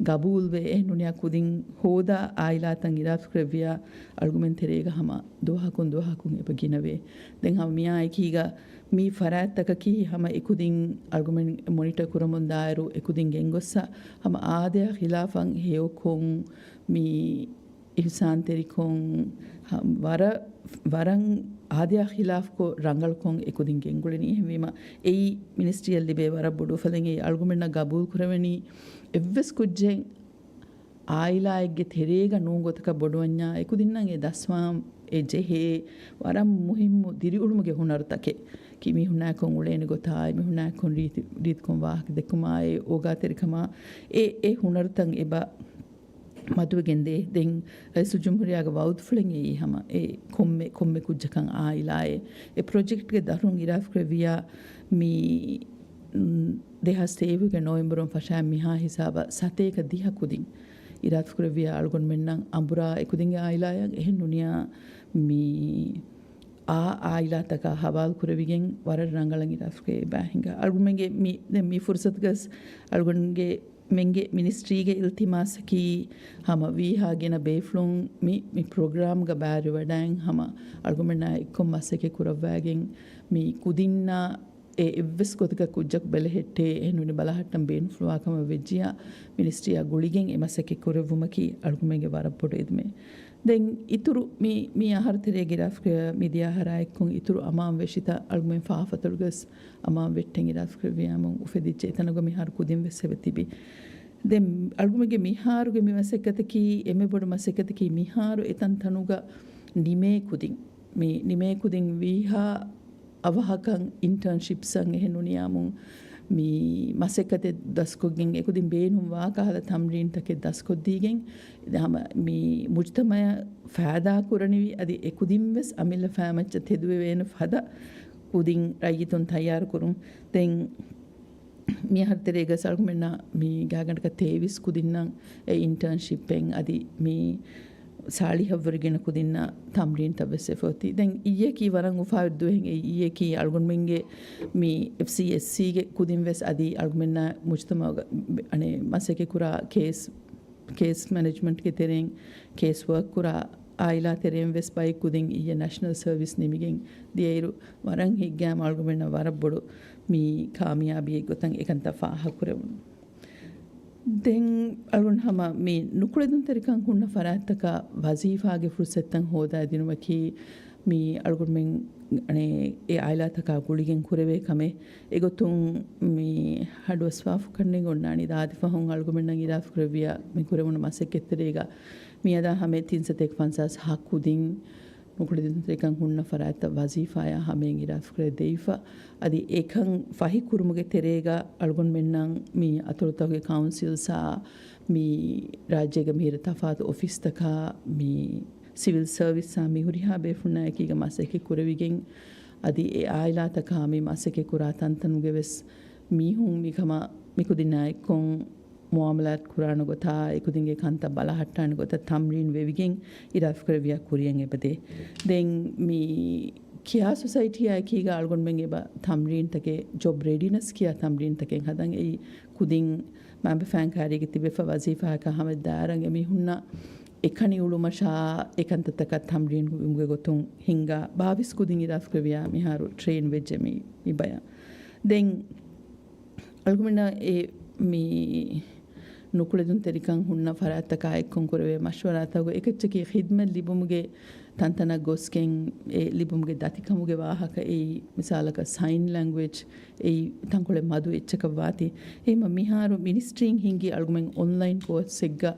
ގަބޫލުވެ އެހެންނޫނިޔާ ކުދިން ހޯދާ އާއިލާތައް އިރާދަކުރެއްވިޔާ އަޅުގަނޑުމެން ތެރޭގަ ހަމަ ދުވަހަކުން ދުވަހަކުން އެބަ ގިނަވޭ. ދެން ހަމަ މިއާއެކީގަ މި ފަރާތްތަކަކީ ހަމަ އެކުދިން އަޅުގަނޑުމެން މޮނިޓަ ކުރަމުން ދާއިރު އެކުދިން ގެންގޮއްސަ ހަމަ އާދަޔާ ޚިލާފަށް ހެޔޮކޮށް މި އިޙްސާންތެރިކޮށް، ހަ-، ވަރަށް، ވަރަށް އާދަޔާ ޚިލާފްކޮށް ރަނގަޅުކޮށް އެކުދިން ގެންގުޅެނީ. އެހެންވީމަ، އެއީ މިނިސްޓްރީއަށް ލިބޭ ވަރަށް ބޮޑު އުފަލެއް. އެއީ އަޅުގަނޑުމެންނަށް ގަބޫލު ކުރެވެނީ އެއްވެސް ކުއްޖެއް އާއިލާއެއްގެ ތެރޭގަ ނޫން ގޮތަކަށް ބޮޑުވަންޏާ، އެކުދިންނަށް އެ ދަސްވާން އެ ޖެހޭ ވަރަށް މުހިއްމު ދިރިއުޅުމުގެ ހުނަރުތަކެއް. ކި މީހުންނާއެކު އުޅޭނެ ގޮތާއި، މީހުންނާއެކު ރީތި-، ރީތިކޮށް ވާހަކަ ދެއްކުމާއި، އޯގާތެރިކަމާ އެ، އެ ހުނަރުތައް އެބަ މަދުވެގެންދޭ. ދެން ރައީސުލްޖުމްހޫރިއްޔާގެ ވައުދުފުޅެއް އެއީ ހަމަ އެ ކޮންމެ، ކޮންމެ ކުއްޖަކަށް އާއިލާއެއް. އެ ޕްރޮޖެކްޓްގެ ދަށުން އިރާދަކުރެއްވިޔާ މި، މް، ދެހާސް ތޭވީހުގެ ނޮވެމްބަރުން ފަށާ މިހާ ހިސާބަށް ސަތޭކަ ދިހަ ކުދިން އިރާދަކުރެއްވިޔާ އަޅުގަނޑުމެންނަށް އަނބުރާ އެކުދިންގެ އާއިލާއަށް އެހެން ނޫނިޔާ މި އާ އާއިލާތަކާ ހަވާލު ކުރެވިގެން ވަރަށް ރަނގަޅަށް އިރާދަކުރެވި ބާހިނގާ. އަޅުގަނޑުމެންގެ މި، ދެން މި ފުރުސަތުގަސް އަޅުގަނޑުގެ މެންގެ މިނިސްޓްރީގެ އިލްތިމާސަކީ ހަމަ ވީހާ ގިނަ ބޭފުޅުން މި، މި ޕްރޮގްރާމްގަ ބައިވެރިވަޑައިން ހަމަ އަޅުގަނޑުމެންނާ އެއްކޮށް މަސައްކަތް ކުރައްވާގެން މި ކުދިންނާ އެ އެއްވެސް ގޮތަކަށް ކުއްޖަކު ބެލެހެއްޓޭ އެހެންނޫނީ ބަލަހައްޓަން ބޭނުންފުޅުވާ ކަމަށް ވެއްޖިޔާ މިނިސްޓްރީއާ ގުޅިގެން އެ މަސައްކަތް ކުރެއްވުމަކީ އަޅުގަނޑުމެންގެ ވަރަށް ބޮޑު އެދުމެއް. ދެން އިތުރު މި، މި އަހަރު ތެރޭގަ އިރާދަކުރެއްވިޔާ މި ދިޔަ އަހަރާ އެއްކޮށް އިތުރު އަމާން ވެށިތައް އަޅުގަނޑުމެން ފާފަތޮޅުގަސް އަމާން ވެއްޓެން އިރާދަކުރެއްވިޔާމު އުފެދިއްޖެ. އެތަނުގަ މިހާރު ކުދިން ވެސް އެބަ ތިބި. ދެން އަޅުގަނޑުމެންގެ މިހާރުގެ މި މަސައްކަތަކީ އެންމެ ބޮޑު މަސައްކަތަކީ މިހާރު އެތަންތަނުގަ ނިމޭ ކުދިން، މި ނިމޭ ކުދިން ވީހާ އަވަހަކަށް އިންޓާންޝިޕްސްއަށް އެހެން ނޫނިޔާމު މި މަސައްކަތެއް ދަސްކޮށްގެން އެކުދިން ބޭނުން ވާ ކަހަލަ ތަމްރީންތަކެއް ދަސްކޮށްދީގެން ހަމަ މި މުޖްތަމައަށް ފައިދާ ކުރަނިވި އަދި އެކުދިން ވެސް އަމިއްލަ ފައިމައްޗަށް ތެދުވެވޭނެ ފަދަ ކުދިން ރައްޔިތުން ތައްޔާރު ކުރުން. ދެން މި އަހަރު ތެރޭގަ އަޅުގަނޑުމެންނަށް މި ގާތްގަނޑަކަށް ތޭވީސް ކުދިންނަށް އެ އިންޓާންޝިޕްއެއް އަދި މި ސާޅީހަށްވުރެ ގިނަ ކުދިންނަށް ތަމްރީންތައް ވެސް އެފަ އޮތީ. ދެން އިއްޔަކީ ވަރަށް އުފާވެރި ދުވަހެއް. އެއީ އިއްޔަކީ އަޅުގަނޑުމެންގެ މި އެފްސީއެސްސީގެ ކުދިން ވެސް އަދި އަޅުގަނޑުމެންނާ މުޖްތަމަޢުގަ އަނެއް މަސައްކަތް ކުރާ ކޭސް، ކޭސް މެނޭޖްމަންޓްގެ ތެރެއިން ކޭސް ވޯކް ކުރާ އާއިލާ ތެރެއިން ވެސް ބައެއް ކުދިން އިއްޔެ ނޭޝަނަލް ސަރވިސް ނިމިގެން ދިޔައިރު، ވަރަށް ހިތްގައިމު އަޅުގަނޑުމެންނަށް ވަރަށް ބޮޑު މި ކާމިޔާބީއެއް ގޮތަށް އެކަންތައް ފާހަގަކުރެވުނު. ދެން އަޅުގަނޑު ހަމަ މި ނުކުޅެދުންތެރިކަން ހުންނަ ފަރާތްތަކަށް ވަޒީފާގެ ފުރުސަތުތައް ހޯދާދިނުމަކީ މި އަޅުގަނޑުމެން އަނެއް އެ އާއިލާތަކާ ގުޅިގެން ކުރެވޭ ކަމެއް. އެގޮތުން މި ހަޑުއަސްފާފުކަންނެއް އޮންނާނީ ދާދި ފަހުން އަޅުގަނޑުމެންނަށް އިރާދަކުރެއްވިޔާ މި ކުރެވުނު މަސައްކަތްތެރޭގަ މިއަދާ ހަމަ ތިން ސަތޭކަ ފަންސާސް ހަ ކުދިން ނުކުޅެދުންތެރިކަން ހުންނަ ފަރާތްތައް ވަޒީފާޔާ ހަމައިން އިރާދަކުރެ ދެވިފަ. އަދި އެކަން ފަހިކުރުމުގެ ތެރޭގަ އަޅުގަނޑުމެންނަށް މި އަތޮޅުތަކުގެ ކައުންސިލްސާ މި ރާއްޖޭގެ މިހިރަ ތަފާތު އޮފީސްތަކާ މި ސިވިލް ސަރވިސްއާ މި ހުރިހާ ބޭފުންނާ އެކީގަ މަސައްކަތް ކުރެވިގެން، އަދި އެ އާއިލާތަކާ މި މަސައްކަތް ކުރާ ތަންތަނުގެ ވެސް މީހުން މިކަމަށް މިކުދިންނާ އެއްކޮށް މުއާމަލާތް ކުރާނެ ގޮތާ، އެކުދިންގެ ކަންތައް ބަލަހައްޓާނެ ގޮތަށް ތަމްރީން ވެވިގެން އިރާދަކުރެއްވިޔާ ކުރިޔަށް އެބަދޭ. ދެން މި ކިޔާ ސޮސައިޓީއާ އެކީގަ އަޅުގަނޑުމެން އެބަ ތަމްރީންތަކެއް، ޖޮބް ރެޑިނަސް ކިޔާ ތަމްރީންތަކެއް ހަދަން. އެއީ ކުދިން މައިންބަފައިން ކައިރީގަ ތިބެފަ ވަޒީފާއަކަށް ހަމަ ދާއިރަށް އެމީހުންނަށް އެކަނި އުޅުމަށާ އެކަންތައްތަކަށް ތަމްރީން ގޮތުން ހިންގާ ބާވީސް ކުދިން އިރާދަކުރެއްވިޔާ މިހާރު ޓްރޭން ވެއްޖެ މި، މި ބަޔަށް. ދެން އަޅުގަނޑަށް އެ މި ނުކުޅެދުންތެރިކަން ހުންނަ ފަރާތްތަކާ އެއްކޮށް ކުރެވޭ މަޝްވަރާތަކުގެ އެކައްޗަކީ ޚިދްމަތް ލިބުމުގެ ތަންތަނަށް ގޮސްގެން އެ ލިބުމުގެ ދަތިކަމުގެ ވާހަކަ އެއީ، މިސާލަކަށް ސައިން ލެންގުއޭޖް އެއީ ތަންކޮޅެއް މަދު އެއްޗަކަށް ވާތީ. އެހެންމަ މިހާރު މިނިސްޓްރީން ހިންގި އަޅުގަނޑުމެން އޮންލައިން ކޯސްއެއްގަ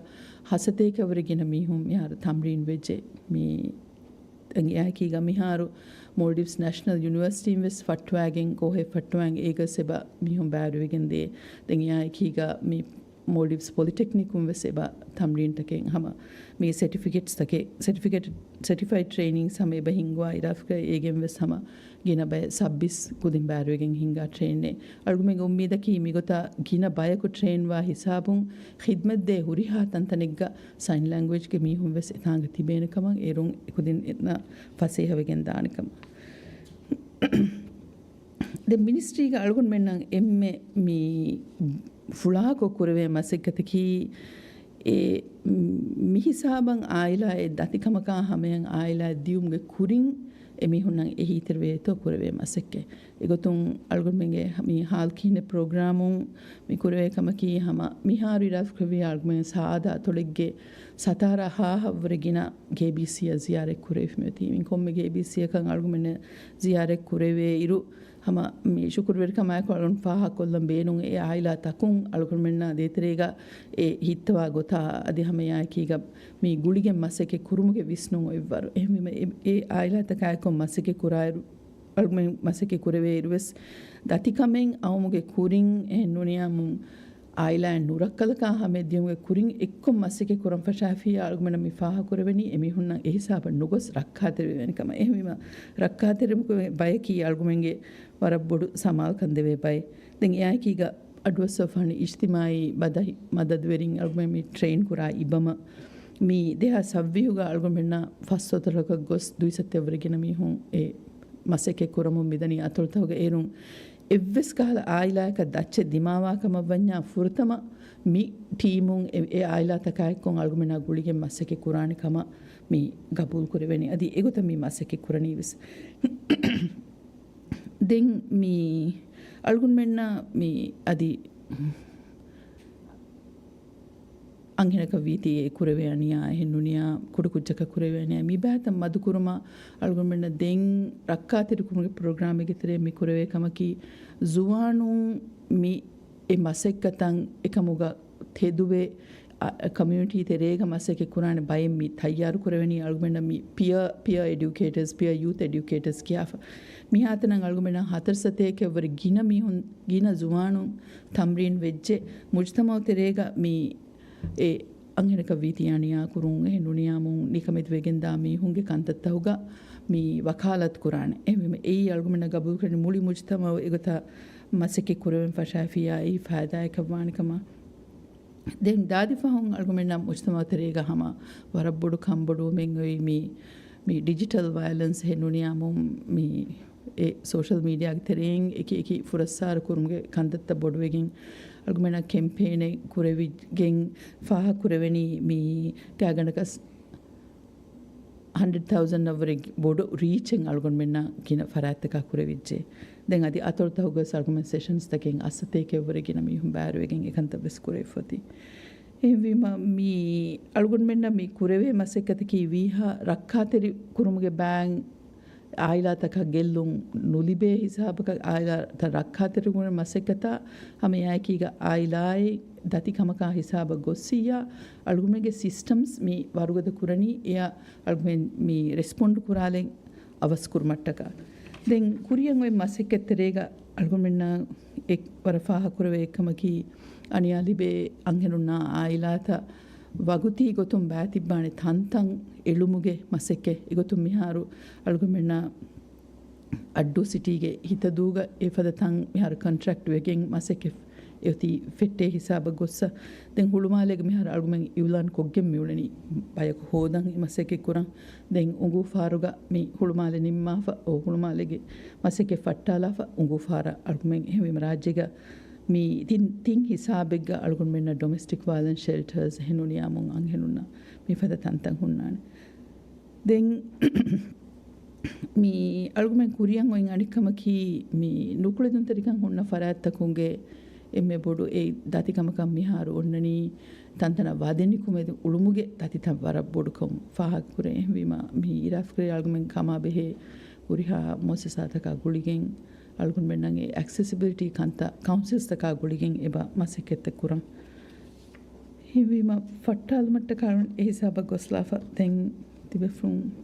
ހަ ސަތޭކަ ވަރެއް ގިނަ މީހުން މިހާރު ތަމްރީން ވެއްޖެ. މި ދެން އެއާއެކީގަ މިހާރު މޯލްޑިވްސް ނޭޝަނަލް ޔުނިވަރސިޓީން ވެސް ފައްޓަވައިގެން، ކޯހެއް ފައްޓަވައިގެން އޭގަސް އެބަ މީހުން ބައިވެރިވެގެން ދޭ. ދެން އެއާއެކީގަ މި މޯލްޑިވްސް ޕޮލިޓެކްނިކުން ވެސް އެބަ ތަމްރީންތަކެއް ހަމަ މި ސެޓިފިކެޓްސްތަކެއް، ސެޓިފިކެޓް، ސެޓިފައިޑް ޓްރެއިނިންގސް ހަމަ އެބަ ހިންގުވާ އިރާފްގަ އޭގެން ވެސް ހަމަ ގިނަ ބައެއް ސައްބީސް ކުދިން ބައިވެރިވެގެން ހިންގާ ޓްރެއިނެއް. އަޅުގަނޑުމެންގެ އުއްމީދަކީ މިގޮތަށް ގިނަ ބަޔަކު ޓްރެއިންވާ ހިސާބުން ޚިދްމަތްދޭ ހުރިހާ ތަންތަނެއްގަ ސައިން ލެންގުއޭޖްގެ މީހުން ވެސް އެތާނގަ ތިބޭނެ ކަމަށް، އޭރުން ކުދިން އެންނަ ފަސޭހަވެގެން ދާނެ ކަމަށް. ދެން މިނިސްޓްރީގަ އަޅުގަނޑުމެންނަށް އެންމެ މި ފުޅާކޮށް ކުރެވޭ މަސައްކަތަކީ، އެ މި ހިސާބަށް އާއިލާއެއް ދަތިކަމަކާ ހަމަޔަށް އާއިލާއެއް ދިޔުމުގެ ކުރިން އެމީހުންނަށް އެހީތެރިވޭތޯ ކުރެވޭ މަސައްކަތް. އެގޮތުން އަޅުގަނޑުމެންގެ މި ހާލް ކިހިނެއް ޕްރޮގްރާމުން މި ކުރެވޭ ކަމަކީ، ހަމަ މިހާރު އިރާދަކުރެއްވިއްޔާ އަޅުގަނޑުމެން ސާދަ އަތޮޅެއްގެ ސަތާރަ ހާހަށްވުރެ ގިނަ ގޭބީސީއަށް ޒިޔާރަތް ކުރެވިފަ މިއޮތީ. މި ކޮންމެ ގޭބީސީއަކަށް އަޅުގަނޑުމެން ޒިޔާރަތް ކުރެވޭ އިރު، ހަމަ މި ޝުކުރުވެރިކަމާއެކު އަޅުގަނޑު ފާހަގަކޮށްލަން ބޭނުން އެ އާއިލާ ތަކުން އަޅުގަނޑުމެންނާ ދޭތެރޭގަ އެ ހިއްތަވާ ގޮތާ އަދި ހަމައެއާއެކީގަ މި ގުޅިގެން މަސައްކަތް ކުރުމުގެ ވިސްނުން އޮތްވަރު. އެހެންވީމަ އެ، އެ އާއިލާތަކާއެކު މަސައްކަތް ކުރާއިރު، އަޅުގަނޑުމެން މަސައްކަތް ކުރެވޭ އިރުވެސް ދަތިކަމެއް އައުމުގެ ކުރިން އެހެން ނޫނިއްޔާމު އާއިލާއިން ނުރައްކަލަކާ ހަމަޔަށް ދިޔުމުގެ ކުރިން އެއްކޮށް މަސައްކަތް ކުރަން ފަށާފިއްޔާ އަޅުގަނޑަށް މި ފާހަގަކުރެވެނީ އެމީހުންނަށް އެހިސާބަށް ނުގޮސް ރައްކާތެރިވެވޭނެ ކަމަށް. އެހެންވީމަ ރައްކާތެރިވުމުގެ ބަޔަކީ އަޅުގަނޑުމެންގެ ވަރަށް ބޮޑު ސަމާލުކަން ދެވޭ ބައެއް. ދެން އެއާއެކީގަ އަޑުއައްސަވާފަ ހުންނަ އިޖްތިމާއީ މަދަހި، މަދަދުވެރިން އަޅުގަނޑުމެން މި ޓްރެއިން ކުރާ އިބަމަ މި ދެހާސް ސައްވީހުގަ އަޅުގަނޑުމެންނަށް ފަސް ހޮތަރަކަށް ގޮސް ދުއިސައްތައަށްވުރެ ގިނަ މީހުން އެ މަސައްކަތް ކުރަމުން މިދަނީ އަތޮޅުތަކުގަ. އޭރުން އެއްވެސް ކަހަލަ އާއިލާއަކަށް ދައްޗެއް ދިމާވާ ކަމަށް ވަންޏާ ފުރަތަމަ މި ޓީމުން އެ، އެ އާއިލާތަކާއެއްކޮށް އަޅުގަނޑުމެންނާ ގުޅިގެން މަސައްކަތް ކުރާނެ ކަމަށް މި ގަބޫލު ކުރެވެނީ. އަދި އެގޮތަށް މި މަސައްކަތް ކުރަނީ ވެސް. ދެން މި އަޅުގަނޑުމެންނަށް މި އަދި އަންހެނަކަށް ވީތީ އެ ކުރެވޭ އަނިޔާ، އެހެން ނޫނިއްޔާ ކުޑަކުއްޖަކަށް ކުރެވޭ އަނިޔާ، މި ބައިތައް މަދުކުރުމަށް އަޅުގަނޑުމެންނަށް ދެން ރައްކާތެރިކުރުމުގެ ޕްރޮގްރާމެއްގެ ތެރެއިން މި ކުރެވޭ ކަމަކީ، ޒުވާނުން މި އެ މަސައްކަތަށް އެކަމުގަ ތެދުވެ، އަ، ކޮމިއުނިޓީ ތެރޭގަ މަސައްކަތް ކުރާނެ ބައެއް މި ތައްޔާރު ކުރެވެނީ. އަޅުގަނޑަށް މި ޕިއަ، ޕިއަ އެޑިއުކޭޓަރސް، ޕިއަ ޔޫތް އެޑިއުކޭޓަރސް ކިޔާފަ. މިހާތަނަށް އަޅުގަނޑަށް ހަތަރު ސަތޭކައަށްވުރެ ގިނަ މީހުން، ގިނަ ޒުވާނުން ތަމްރީން ވެއްޖެ. މުޖްތަމަޢު ތެރޭގަ މި އެ އަންހެނަކަށް ވީތީ އަނިޔާ ކުރުން، އެހެން ނޫނިއްޔާމު ނިކަމެތިވެގެންދާ މީހުންގެ ކަންތައްތަހުގަ މި ވަކާލަތު ކުރާނެ. އެހެންވީމަ އެއީ އަޅުގަނޑަށް ގަބޫލުކުރަނީ މުޅި މުޖްތަމަޢު އެގޮތަށް މަސައްކަތް ކުރެވެން ފަށާފިއްޔާ އެއީ ފައިދާއަކަށް ވާނެ ކަމަށް. ދެން ދާދި ފަހުން އަޅުގަނޑުމެންނަށް މުޖްތަމަޢު ތެރޭގަ ހަމަ ވަރަށް ބޮޑު ކަންބޮޑުވުމެއް އޮތް މި، މި ޑިޖިޓަލް ވަޔަލެންސް އެހެން ނޫނިއްޔާމު މި އެ ސޯޝަލް މީޑިއާގެ ތެރެއިން އެކި އެކި ފުރައްސާރަ ކުރުމުގެ ކަންތައްތައް ބޮޑުވެގެން އަޅުގަނޑުމެންނަށް ކެމްޕޭނެއް ކުރެވިގެން ފާހަގަކުރެވެނީ މި ގާތްގަނޑަކަށް ހަންޑްރެޑް ތައުޒަންޑަށްވުރެ ބޮޑު ރީޗެއް އަޅުގަނޑުމެންނަށް ގިނަ ފަރާތްތަކާ ކުރެވިއްޖެ. ދެން އަދި އަތޮޅުތަކުގަ ސަރުގުމެ ސެޝަންސްތަކެއް އަށް ސަތޭކައަށްވުރެ ގިނަ މީހުން ބައިވެރިވެގެން އެކަންތައް ވެސް ކުރެވިފަ އޮތީ. އެހެންވީމަ މި އަޅުގަނޑުމެންނަށް މި ކުރެވޭ މަސައްކަތަކީ ވީހާ ރައްކާތެރި ކުރުމުގެ ބައިން އާއިލާތަކަށް ގެއްލުން ނުލިބޭ ހިސާބަކަށް އާއިލާތައް ރައްކާތެރިކުރުމުގެ މަސައްކަތާ ހަމައެއާއެކީގަ އާއިލާއި ދަތިކަމަކާ ހިސާބަށް ގޮއްސިއްޔާ އަޅުގަނޑުމެންގެ ސިސްޓަމްސް މި ވަރުގަދަ ކުރަނީ އެޔަށް އަޅުގަނޑުމެން މި ރެސްޕޮންޑް ކުރާލެން އަވަސް ކުރުމަށްޓަކާ. ދެން ކުރިއަށް އޮތް މަސައްކަތް ތެރޭގަ އަޅުގަނޑުމެންނަށް އެ ވަރަށް ފާހަގަކުރެވޭ އެއްކަމަކީ، އަނިޔާ ލިބޭ އަންހެނުންނާ އާއިލާތައް ވަގުތީ ގޮތުން ބައިތިއްބާނެ ތަންތަން އެޅުމުގެ މަސައްކަތް. އެގޮތުން މިހާރު އަޅުގަނޑުމެންނަށް އައްޑޫ ސިޓީގެ ހިތަދޫގަ އެފަދަ ތަން މިހާރު ކޮންޓްރެކްޓް ވެގެން މަސައްކަތް އެއޮތީ ފެއްޓޭ ހިސާބަށް ގޮއްސަ. ދެން ހުޅުމާލޭގަ މިހާރު އަޅުގަނޑުމެން އިއުލާން ކޮށްގެން މިއުޅެނީ ބަޔަކު ހޯދަން އެ މަސައްކަތް ކުރަން. ދެން އުނގޫފާރުގަ މި ހުޅުމާލެ ނިންމާފަ، އޯ، ހުޅުމާލޭގެ މަސައްކަތް ފައްޓާލާފަ އުނގޫފާރަށް އަޅުގަނޑުމެން. އެހެންވީމަ ރާއްޖޭގަ މި ތިން، ތިން ހިސާބެއްގަ އަޅުގަނޑުމެންނަށް ޑޮމެސްޓިކް ވަޔަލެންސް ޝެލްޓަރސް އެހެން ނޫނިއްޔާމު އަންހެނުންނަށް މިފަދަ ތަންތަން ހުންނާނެ. ދެން މި އަޅުގަނޑުމެން ކުރިއަށް އޮތް އަނެއްކަމަކީ، މި ނުކުޅެދުންތެރިކަން ހުންނަ ފަރާތްތަކުންގެ އެންމެ ބޮޑު އެއް ދަތިކަމަކަށް މިހާރު އޮންނަނީ ތަންތަނަށް ވަދެ ނިކުމެދި އުޅުމުގެ ދަތިތައް ވަރަށް ބޮޑުކަން ފާހަގަކުރޭ. އެހެންވީމަ، މި އިރާދަކުރޭ އަޅުގަނޑުމެން ކަމާބެހޭ ހުރިހާ މުއައްސަސާތަކާ ގުޅިގެން އަޅުގަނޑުމެންނަށް އެ އެކްސެސިބިލިޓީ ކަންތައް ކައުންސިލްސްތަކާ ގުޅިގެން އެބަ މަސައްކަތްތައް ކުރަން. ހިތްވީމަ ފައްޓާލުމަށްޓަކާ އެ ހިސާބަށް ގޮސްލާފަ ދެން ތިބޭފުޅުންގެ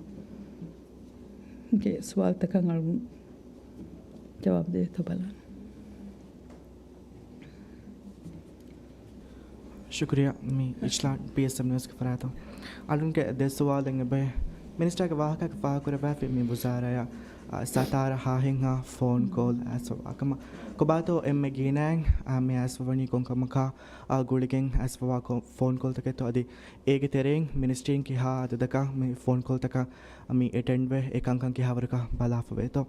ސުވާލުތަކަށް އަޅުގަނޑު ޖަވާބު ދޭތޯ ބަލާނަން. ޝުކުރިއްޔާ. މި އިޝްލާން ޕީއެސްއެމް ނިއުސްގެ ފަރާތުން އަޅުންގެ ދެ ސުވާލެއް އެބައޭ. މިނިސްޓާގެ ވާހަކައަކަށް ފާހަގަކުރެއްވާފި މި ވުޒާރާއަށް، އަ، ސަތާރަ ހާހެއްހާ ފޯން ކޯލް އައިސްފަވާ ކަމަށް. ކޮބާތޯ އެންމެ ގިނައިން، އަ، މި އައިސްފަވަނީ ކޮންކަމަކާ، އަ، ގުޅިގެން އައިސްފަވާ ކޯ-، ފޯން ކޯލްތަކެއްތޯ އަދި އޭގެ ތެރެއިން މިނިސްޓްރީން ކިހާ އަދަދަކަށް މި ފޯން ކޯލްތަކަށް މި އެޓެންޑްވެ އެ ކަންކަން ކިހާވަރަކަށް ބަލާފަވޭތޯ.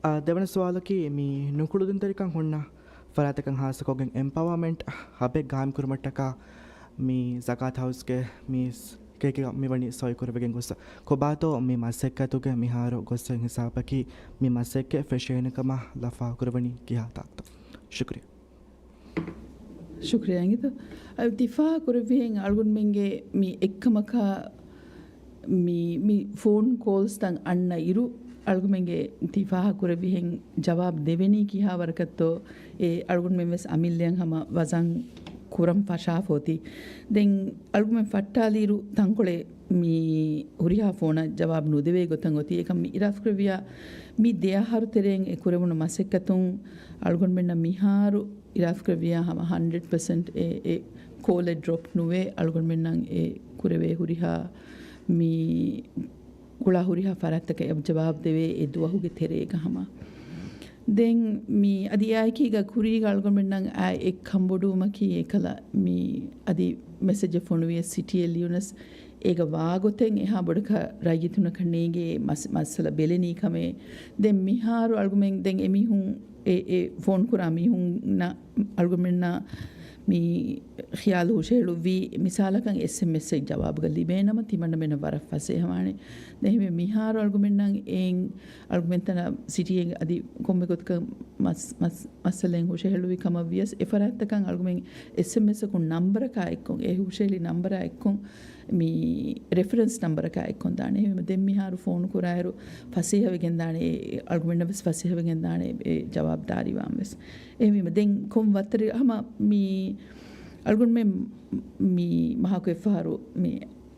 އާ، ދެވަނަ ސުވާލަކީ، މި ނުކުޅެދުންތެރިކަން ހުންނަ ފަރާތަކަށް ހާއްސަކޮށްގެން އެމްޕަވާމަންޓް ހަބެއް ގާއިމްކުރުމަށްޓަކާ މި ޒަކާތް ހައުސްގެ މި ސް-، ކޭކެއް މިވަނީ ސޮއިކުރެވިގެން ގޮސް، ކޮބާތޯ މި މަސައްކަތުގެ މިހާރު ގޮސް ހިސާބަކީ މި މަސައްކަތް ފެށޭނެ ކަމަށް ލަފާކުރެވެނީ ކިހާ ތާކުތައް؟ ޝުކުރިއްޔާ. ޝުކުރިއްޔާ އިނގިތަ. އަދި ތި ފާހަގަކުރެއްވިހެން އަޅުގަނޑުމެންގެ މި އެއްކަމަކާ މި، މި ފޯން ކޯލްސްތައް އަންނަ އިރު، އަޅުގަނޑުމެންގެ ތި ފާހަގަކުރެއްވިހެން ޖަވާބު ދެވެނީ ކިހާވަރަކަށްތޯ، އެ އަޅުގަނޑުމެން ވެސް އަމިއްލައަށް ހަމަ ވަޒަން ކުރަން ފަށާފަ އޮތީ. ދެން އަޅުގަނޑުމެން ފައްޓާލިއިރު ތަންކޮޅެއް މި ހުރިހާ ފޯނަށް ޖަވާބު ނުދެވޭ ގޮތަށް އޮތީ. އެކަމް މި އިރާދަކުރެއްވިޔާ މި ދެ އަހަރު ތެރެއިން އެ ކުރެވުނު މަސައްކަތުން އަޅުގަނޑުމެންނަށް މިހާރު އިރާދަކުރެއްވިޔާ ހަމަ ހަންޑްރެޑް ޕަސެންޓް އެ، އެ ކޯލެއް ޑްރޮޕް ނުވޭ، އަޅުގަނޑުމެންނަށް އެ ކުރެވޭ ހުރިހާ މި ގުޅާ ހުރިހާ ފަރާތްތަކަށް އެ ޖަވާބު ދެވޭ އެ ދުވަހުގެ ތެރޭގަ ހަމަ. ދެން މި އަދި އެއާއެކީގަ ކުރީގަ އަޅުގަނޑުމެންނަށް އާ އެއް ކަންބޮޑުވުމަކީ އެކަލަ މި އަދި މެސެޖެއް ފޮނުވިޔަސް ސިޓީއެއް ލިޔުނަސް އޭގަ ވާގޮތެއް އެހާ ބޮޑަކަށް ރައްޔިތުންނަކަށް ނޭނގޭ މަސް-، މައްސަލަ ބެލެނީ ކަމޭ. ދެން މިހާރު އަޅުގަނޑުމެން ދެން އެމީހުން އެ، އެ ފޯން ކުރާ މީހުންނަށް އަޅުގަނޑުމެންނަށް މި ޚިޔާލު ހުށަހެޅުއްވީ، މިސާލަކަށް އެސްއެމްއެސްއެއް ޖަވާބުގަ ލިބޭނަމަ ތިމަންނަމެނަށް ވަރަށް ފަސޭހަވާނެ. ދެން އެހެންވެ މިހާރު އަޅުގަނޑުމެންނަށް އެއިން އަޅުގަނޑުމެން ތަނަށް ސިޓީއެއް އަދި ކޮންމެ ގޮތަކަށް މަސް-، މަސް-، މައްސަލައެއް ހުށަހެޅުވި ކަމަށް ވިޔަސް، އެ ފަރާތްތަކަށް އަޅުގަނޑުމެން އެސްއެމްއެސްއަކުން ނަންބަރަކާ އެއްކޮށް، އެ ހުށަހެޅި ނަންބަރާ އެއްކޮށް މި ރެފަރެންސް ނަންބަރަކާ އެއްކޮށް ދާނެ. އެހެންވީމަ ދެން މިހާރު ފޯނު ކުރާއިރު ފަސޭހަވެގެން ދާނެ، އެ އަޅުގަނޑަށް ވެސް ފަސޭހަވެގެން ދާނެ އެ ޖަވާބު ދާރިވާން ވެސް. އެހެންވީމަ ދެން ކޮން ވައްތަރެއް ހަމަ މި އަޅުގަނޑުމެން މި މަހަކު އެއްފަހަރު މި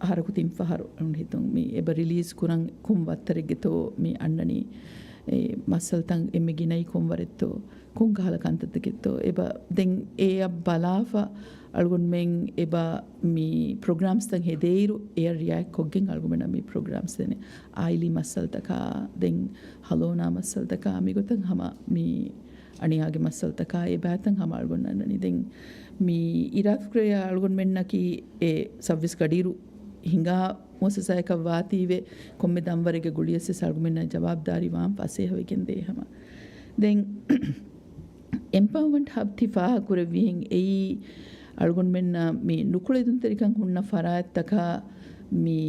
އަހަރަކު ތިން ފަހަރު އަޅުގަނޑު ހިތުން މި އެބަ ރިލީޒް ކުރަން ކޮން ވައްތަރެއްގެތޯ މި އަންނަނީ އެ މައްސަލަތައް އެންމެ ގިނައީ ކޮން ވަރެއްތޯ؟ ކޮން ކަހަލަ ކަންތައްތަކެއްތޯ؟ އެބަ ދެން އެއަށް ބަލާފަ އަޅުގަނޑުމެން އެބަ މި ޕްރޮގްރާމްސްތައް ހެދޭއިރު، އެއަށް ރިއާއެކްޓް ކޮށްގެން އަޅުގަނޑުމެންނަށް މި ޕްރޮގްރާމްސް ދޭނެ. އާއިލީ މައްސަލަތަކާ، ދެން ހަލޯނާ މައްސަލަތަކާ، މިގޮތަށް ހަމަ މި އަނިޔާގެ މައްސަލަތަކާ، އެ ބާތައް ހަމަ އަޅުގަނޑު އަންނަނީ. ދެން މި އިރާދަކުރެއްވިޔާ އަޅުގަނޑުމެންނަކީ އެ ސައުވީސް ގަޑިއިރު ހިނގާ މުއައްސަސާއަކަށް ވާތީވެ، ކޮންމެ ދަންވަރެއްގެ ގުޅިޔަސް ވެސް އަޅުގަނޑުމެންނަށް ޖަވާބުދާރީ ވާން ފަސޭހަވެގެން ދޭ ހަމަ. ދެން އެމްޕަވަރމަންޓް ހަބް ތި ފާހަގަކުރެއްވިހެން އެއީ އަޅުގަނޑުމެންނަށް މި ނުކުޅެދުންތެރިކަން ހުންނަ ފަރާތްތަކާ މި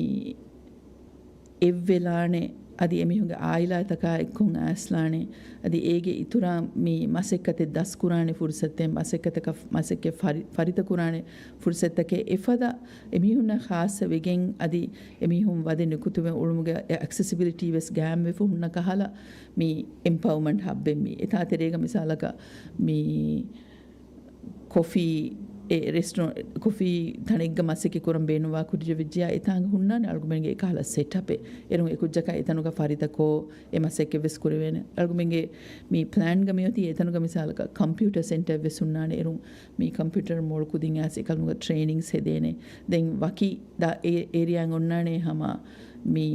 އެއްވެލާނެ، އަދި އެމީހުންގެ އާއިލާތަކާ އެއްކޮށް އައިސްލާނެ، އަދި އޭގެ އިތުރަށް މި މަސައްކަތެއް ދަސްކުރާނެ ފުރުސަތެއް، މަސައްކަތަކަށް، މަސައްކަތް ފަރި-، ފަރިތަކުރާނެ ފުރުސަތްތަކެއް އެފަދަ އެމީހުންނަށް ޚާއްޞަ ވެގެން، އަދި އެމީހުން ވަދެ ނިކުތުމެއް އުޅުމުގެ އެ އެކްސެސިބިލިޓީ ވެސް ގާއިމްވެފަ ހުންނަ ކަހަލަ މި އެމްޕަވަރމަންޓް ހަބްއެއް މި. އެތާ ތެރޭގަ މިސާލަކަށް މި ކޮފީ، އެ ރެސްޓޯ-، ކޮފީ ތަނެއްގަ މަސައްކަތް ކުރަން ބޭނުންވާ ކުއްޖެއް ވެއްޖިޔާ، އެތާނގަ ހުންނާނެ އަޅުގަނޑުމެންގެ އެކަހަލަ ސެޓަޕެއް. އޭރުން އެ ކުއްޖަކާ އެތަނުގަ ފަރިތަކޯ އެ މަސައްކަތް ވެސް ކުރެވޭނެ. އަޅުގަނޑުމެންގެ މި ޕްލޭންގަ މިއޮތީ އެތަނުގަ މިސާލަކަށް ކަމްޕިއުޓަރ ސެންޓަރެއް ވެސް ހުންނާނެ. އޭރުން މި ކަމްޕިއުޓަރ މޮޅު ކުދިން އައިސް އެކަލުންގަ ޓްރޭނިންގްސް ހެދޭނެ. ދެން ވަކި ދާ އެ އޭރިއާއެއް އޮންނާނެ ހަމަ މި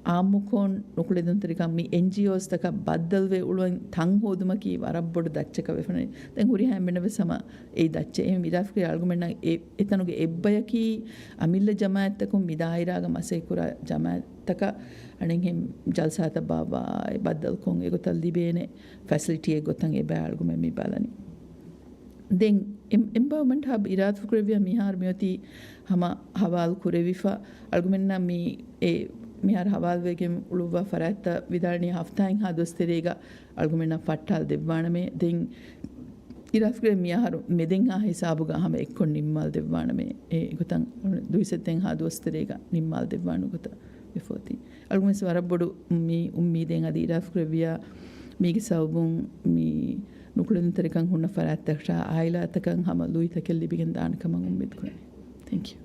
އާއްމުކޮށް ނުކުޅެދުންތެރިކަން މި އެންޖީއޯސްތަކަށް ބައްދަލުވެ އުޅުން ތަން ހޯދުމަކީ ވަރަށް ބޮޑު ދައްޗަކަށް ވެފަނެ. ދެން ހުރިހާ އެންމެނަށް ވެސް ހަމަ އެއީ ދައްޗެއް. އެހެން އިރާދަކުރެއްވިޔާ އަޅުގަނޑުމެންނަށް އެ، އެތަނުގެ އެއްބަޔަކީ އަމިއްލަ ޖަމާއަތްތަކުން މި ދާއިރާގަ މަސައްކަތްކުރާ ޖަމާއަތްތަކަށް އަނެއްހެން ޖަލްސާތައް ބާއްވާ ބައްދަލުކޮށް އެގޮތަށް ލިބޭނެ ފެސިލިޓީއެއް ގޮތަށް އެބަ އަޅުގަނޑުމެން މި ބަލަނީ. ދެން އެމް-، އެމްޕަވަރމަންޓް ހަބް އިރާދަކުރެއްވިޔާ މިހާރު މިއޮތީ ހަމަ ހަވާލު ކުރެވިފަ. އަޅުގަނޑުމެންނަށް މި އެ މިހާރު ހަވާލުވެގެން އުޅުއްވާ ފަރާތްތައް ވިދާޅުވަނީ ހަފްތާއެއްހާ ދުވަސް ތެރޭގަ އަޅުގަނޑުމެންނަށް ފައްޓާލަ ދެއްވާނަމޭ. ދެން އިރާދަކުރެއްވިޔާ މިހާރު މެދެއްހާ ހިސާބުގަ ހަމަ އެއްކޮށް ނިންމާލަ ދެއްވާނަމޭ. އެ ގޮތަށް ދުވިސައްތައެއްހާ ދުވަސް ތެރޭގަ ނިންމާލަ ދެއްވާނެ ގޮތަށް ވެފަ އޮތީ. އަޅުގަނޑު ވެސް ވަރަށް ބޮޑު މި އުއްމީދެއް އަދި އިރާދަކުރެއްވިޔާ މީގެ ސަބަބުން މި ނުކުޅެދުންތެރިކަން ހުންނަ ފަރާތްތަކަށާ އާއިލާތަކަށް ހަމަ ލުއިތަކެއް ލިބިގެން ދާނެ ކަމަށް އުއްމީދު ކުރަނީ. ތެންކް ޔޫ.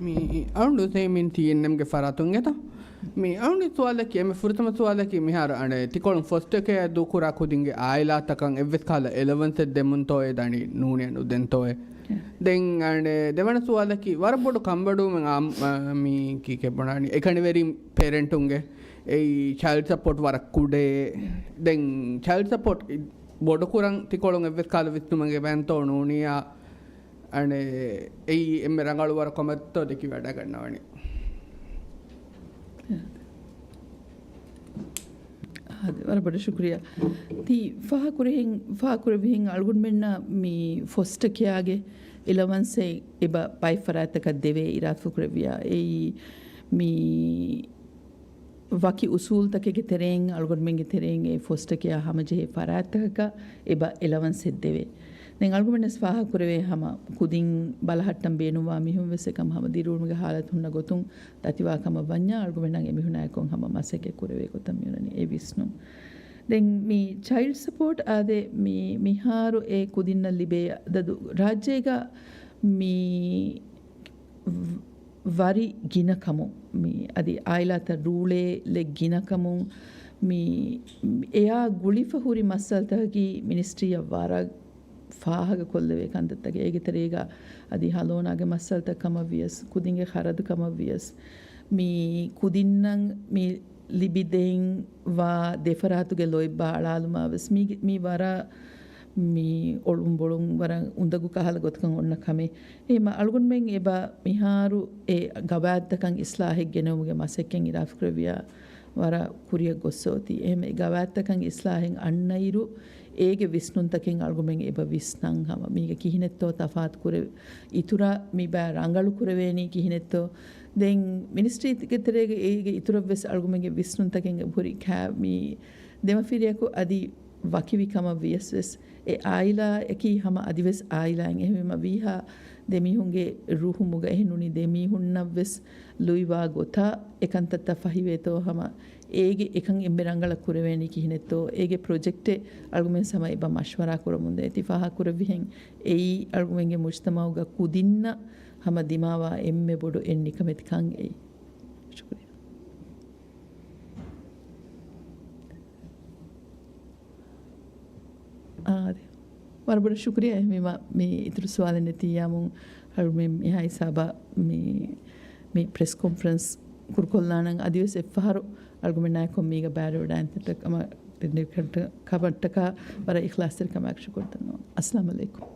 މި އަޅުގަނޑު އުސައިމީން ޓީއެންއެމްގެ ފަރާތުން އެތަ؟ މި އަޅުގަނޑު ސުވާލަކީ، އެންމެ ފުރަތަމަ ސުވާލަކީ، މިހާރު އަނެއް ތިކޮޅުން ފޮސްޓަކޭ ދޫކުރާ ކުދިންގެ އާއިލާތަކަށް އެއްވެސް ކަހަލަ އެލަވަންސެއް ދެމުންތޯއޭ ދަނީ ނޫނިއްޔާ ނުދެންތޯއޭ؟ ދެން އަނެއް ދެވަނަ ސުވާލަކީ، ވަރަށް ބޮޑު ކަންބޮޑުވުމެއް އާ، މި ކީކޭ ބުނާނީ، އެކަނިވެރި ޕޭރެންޓުންގެ އެއީ ޗައިލްޑް ސަޕޯޓް ވަރަށް ކުޑޭ. ދެން ޗައިލްޑް ސަޕޯޓް ބޮޑުކުރަން ތިކޮޅުން އެއްވެސް ކަހަލަ ވިސްނުމެއް އެބައެންތޯ ނޫނިއްޔާ؟ އަނެއް އެއީ އެންމެ ރަނގަޅު ވަރު ކަމެއްތޯ ދެކިވަޑައިގަންނަވަނީ. އާދެ، ވަރަށް ބޮޑަށް ޝުކުރިއްޔާ. ތި ފާހަގަކުރެހިން، ފާހަގަކުރެއްވިހެން އަޅުގަނޑުމެންނަށް މި ފޮސްޓަކެއާގެ އެލަވަންސެއް އެބަ ބައެއް ފަރާތްތަކަށް ދެވޭ އިރާދަކުރެއްވިއްޔާ. އެއީ މި ވަކި އުސޫލުތަކެއްގެ ތެރެއިން، އަޅުގަނޑުމެންގެ ތެރެއިން އެ ފޮސްޓަކެއާ ހަމަޖެހޭ ފަރާތްތަކަކަށް އެބަ އެލަވަންސެއް ދެވޭ. ދެން އަޅުގަނޑުމެންނަސް ފާހަގަކުރެވޭ ހަމަ ކުދިން ބަލަހައްޓަން ބޭނުންވާ މީހުން ވެސް އެކަމް ހަމަ ދިރިއުޅުމުގެ ހާލަތު ހުންނަ ގޮތުން ދަތިވާ ކަމަށް ވަންޏާ، އަޅުގަނޑުމެންނަށް އެމީހުނާއެކު ހަމަ މަސައްކަތް ކުރެވޭ ގޮތަށް މިއޮންނަނީ އެ ވިސްނުން. ދެން މި ޗައިލްޑް ސަޕޯޓް އާދެ، މި، މިހާރު އެ ކުދިންނަށް ލިބޭ އަދަދު ރާއްޖޭގަ މި ވަރި ގިނަ ކަމުން، މި އަދި އާއިލާތައް ރޫޅޭލެއް ގިނަ ކަމުން، މި އެއާ ގުޅިފަ ހުރި މައްސަލަތަކަކީ މިނިސްޓްރީއަށް ވަރަށް ފާހަގަކޮށްލެވޭ ކަންތައްތަކެއް. އޭގެ ތެރޭގަ އަދި ހަލޯނާގެ މައްސަލަތައް ކަމަށް ވިޔަސް، ކުދިންގެ ޚަރަދު ކަމަށް ވިޔަސް، މި ކުދިންނަށް މި ލިބިދޭން ވާ ދެފަރާތުގެ ލޯތްބާ އަޅާލުމާ ވެސް މީގެ، މީ ވަރަށް މި އޮޅުންބޮޅުން ވަރަށް އުނދަގޫ ކަހަލަ ގޮތަކަށް އޮންނަ ކަމެއް. އެހެން އަޅުގަނޑުމެން އެބަ މިހާރު އެ ގަވާއިދުތަކަށް އިސްލާހެއް ގެނެވުމުގެ މަސައްކަތް އިރާދަކުރެއްވިޔާ ވަރަށް ކުރިއަށް ގޮއްސަ އޮތީ. އެހެން އެ ގަވާއިދުތަކަށް އިސްލާހެއް އަންނައިރު، އޭގެ ވިސްނުންތަކެއް އަޅުގަނޑުމެން އެބަ ވިސްނަން ހަމަ މީގަ ކިހިނެއްތޯ ތަފާތު ކުރެ، އިތުރަށް މި ބައި ރަނގަޅު ކުރެވޭނީ ކިހިނެއްތޯ. ދެން މިނިސްޓްރީގެ ތެރޭގަ އޭގެ އިތުރަށް ވެސް އަޅުގަނޑުމެންގެ ވިސްނުންތަކެއް ހުރި ކާ، މި ދެމަފިރިޔަކު އަދި ވަކިވި ކަމަށް ވިޔަސް ވެސް، އެ އާއިލާއަކީ ހަމަ އަދިވެސް އާއިލާއެއް. އެހެންވީމަ ވީހާ ދެމީހުންގެ ރުހުމުގަ އެހެންނޫނީ ދެމީހުންނަށް ވެސް ލުއިވާ ގޮތަށް އެކަންތައްތައް ފަހިވޭތޯ ހަމަ އޭގެ އެކަން އެންމެ ރަނގަޅަށް ކުރެވޭނީ ކިހިނެއްތޯ، އޭގެ ޕްރޮޖެކްޓެއް އަޅުގަނޑުމެން ހަމަ އެބަ މަޝްވަރާ ކުރަމުންދޭ. ތި ފާހަގަކުރެއްވިހެން އެއީ އަޅުގަނޑުމެންގެ މުޖްތަމައުގަ ކުދިންނަށް ހަމަ ދިމާވާ އެންމެ ބޮޑު އެއް ނިކަމެތި ކަން އެއީ. ޝުކުރިއްޔާ. އާދެ. ވަރަށް ބޮޑަށް ޝުކުރިއްޔާ. އެހެންވީމަ މި އިތުރު ސުވާލެއް ނެތިއްޔާމުން އަޅުގަނޑުމެން މިހާ ހިސާބަށް މި، މި ޕްރެސް ކޮންފަރެންސް ކުރުކޮށްލާނަން. އަދިވެސް އެއްފަހަރު އަޅުގަނޑުމެންނާއެކު މީގަ ބައިވެރިވެވަޑައިގެން ކަމަށް، ކަމަށްޓަކާ ވަރަށް އިޚްލާޞްތެރިކަމާއެކު ޝުކުރު ދަންނަވަން. އައްސަލާމު ޢަލައިކުމް.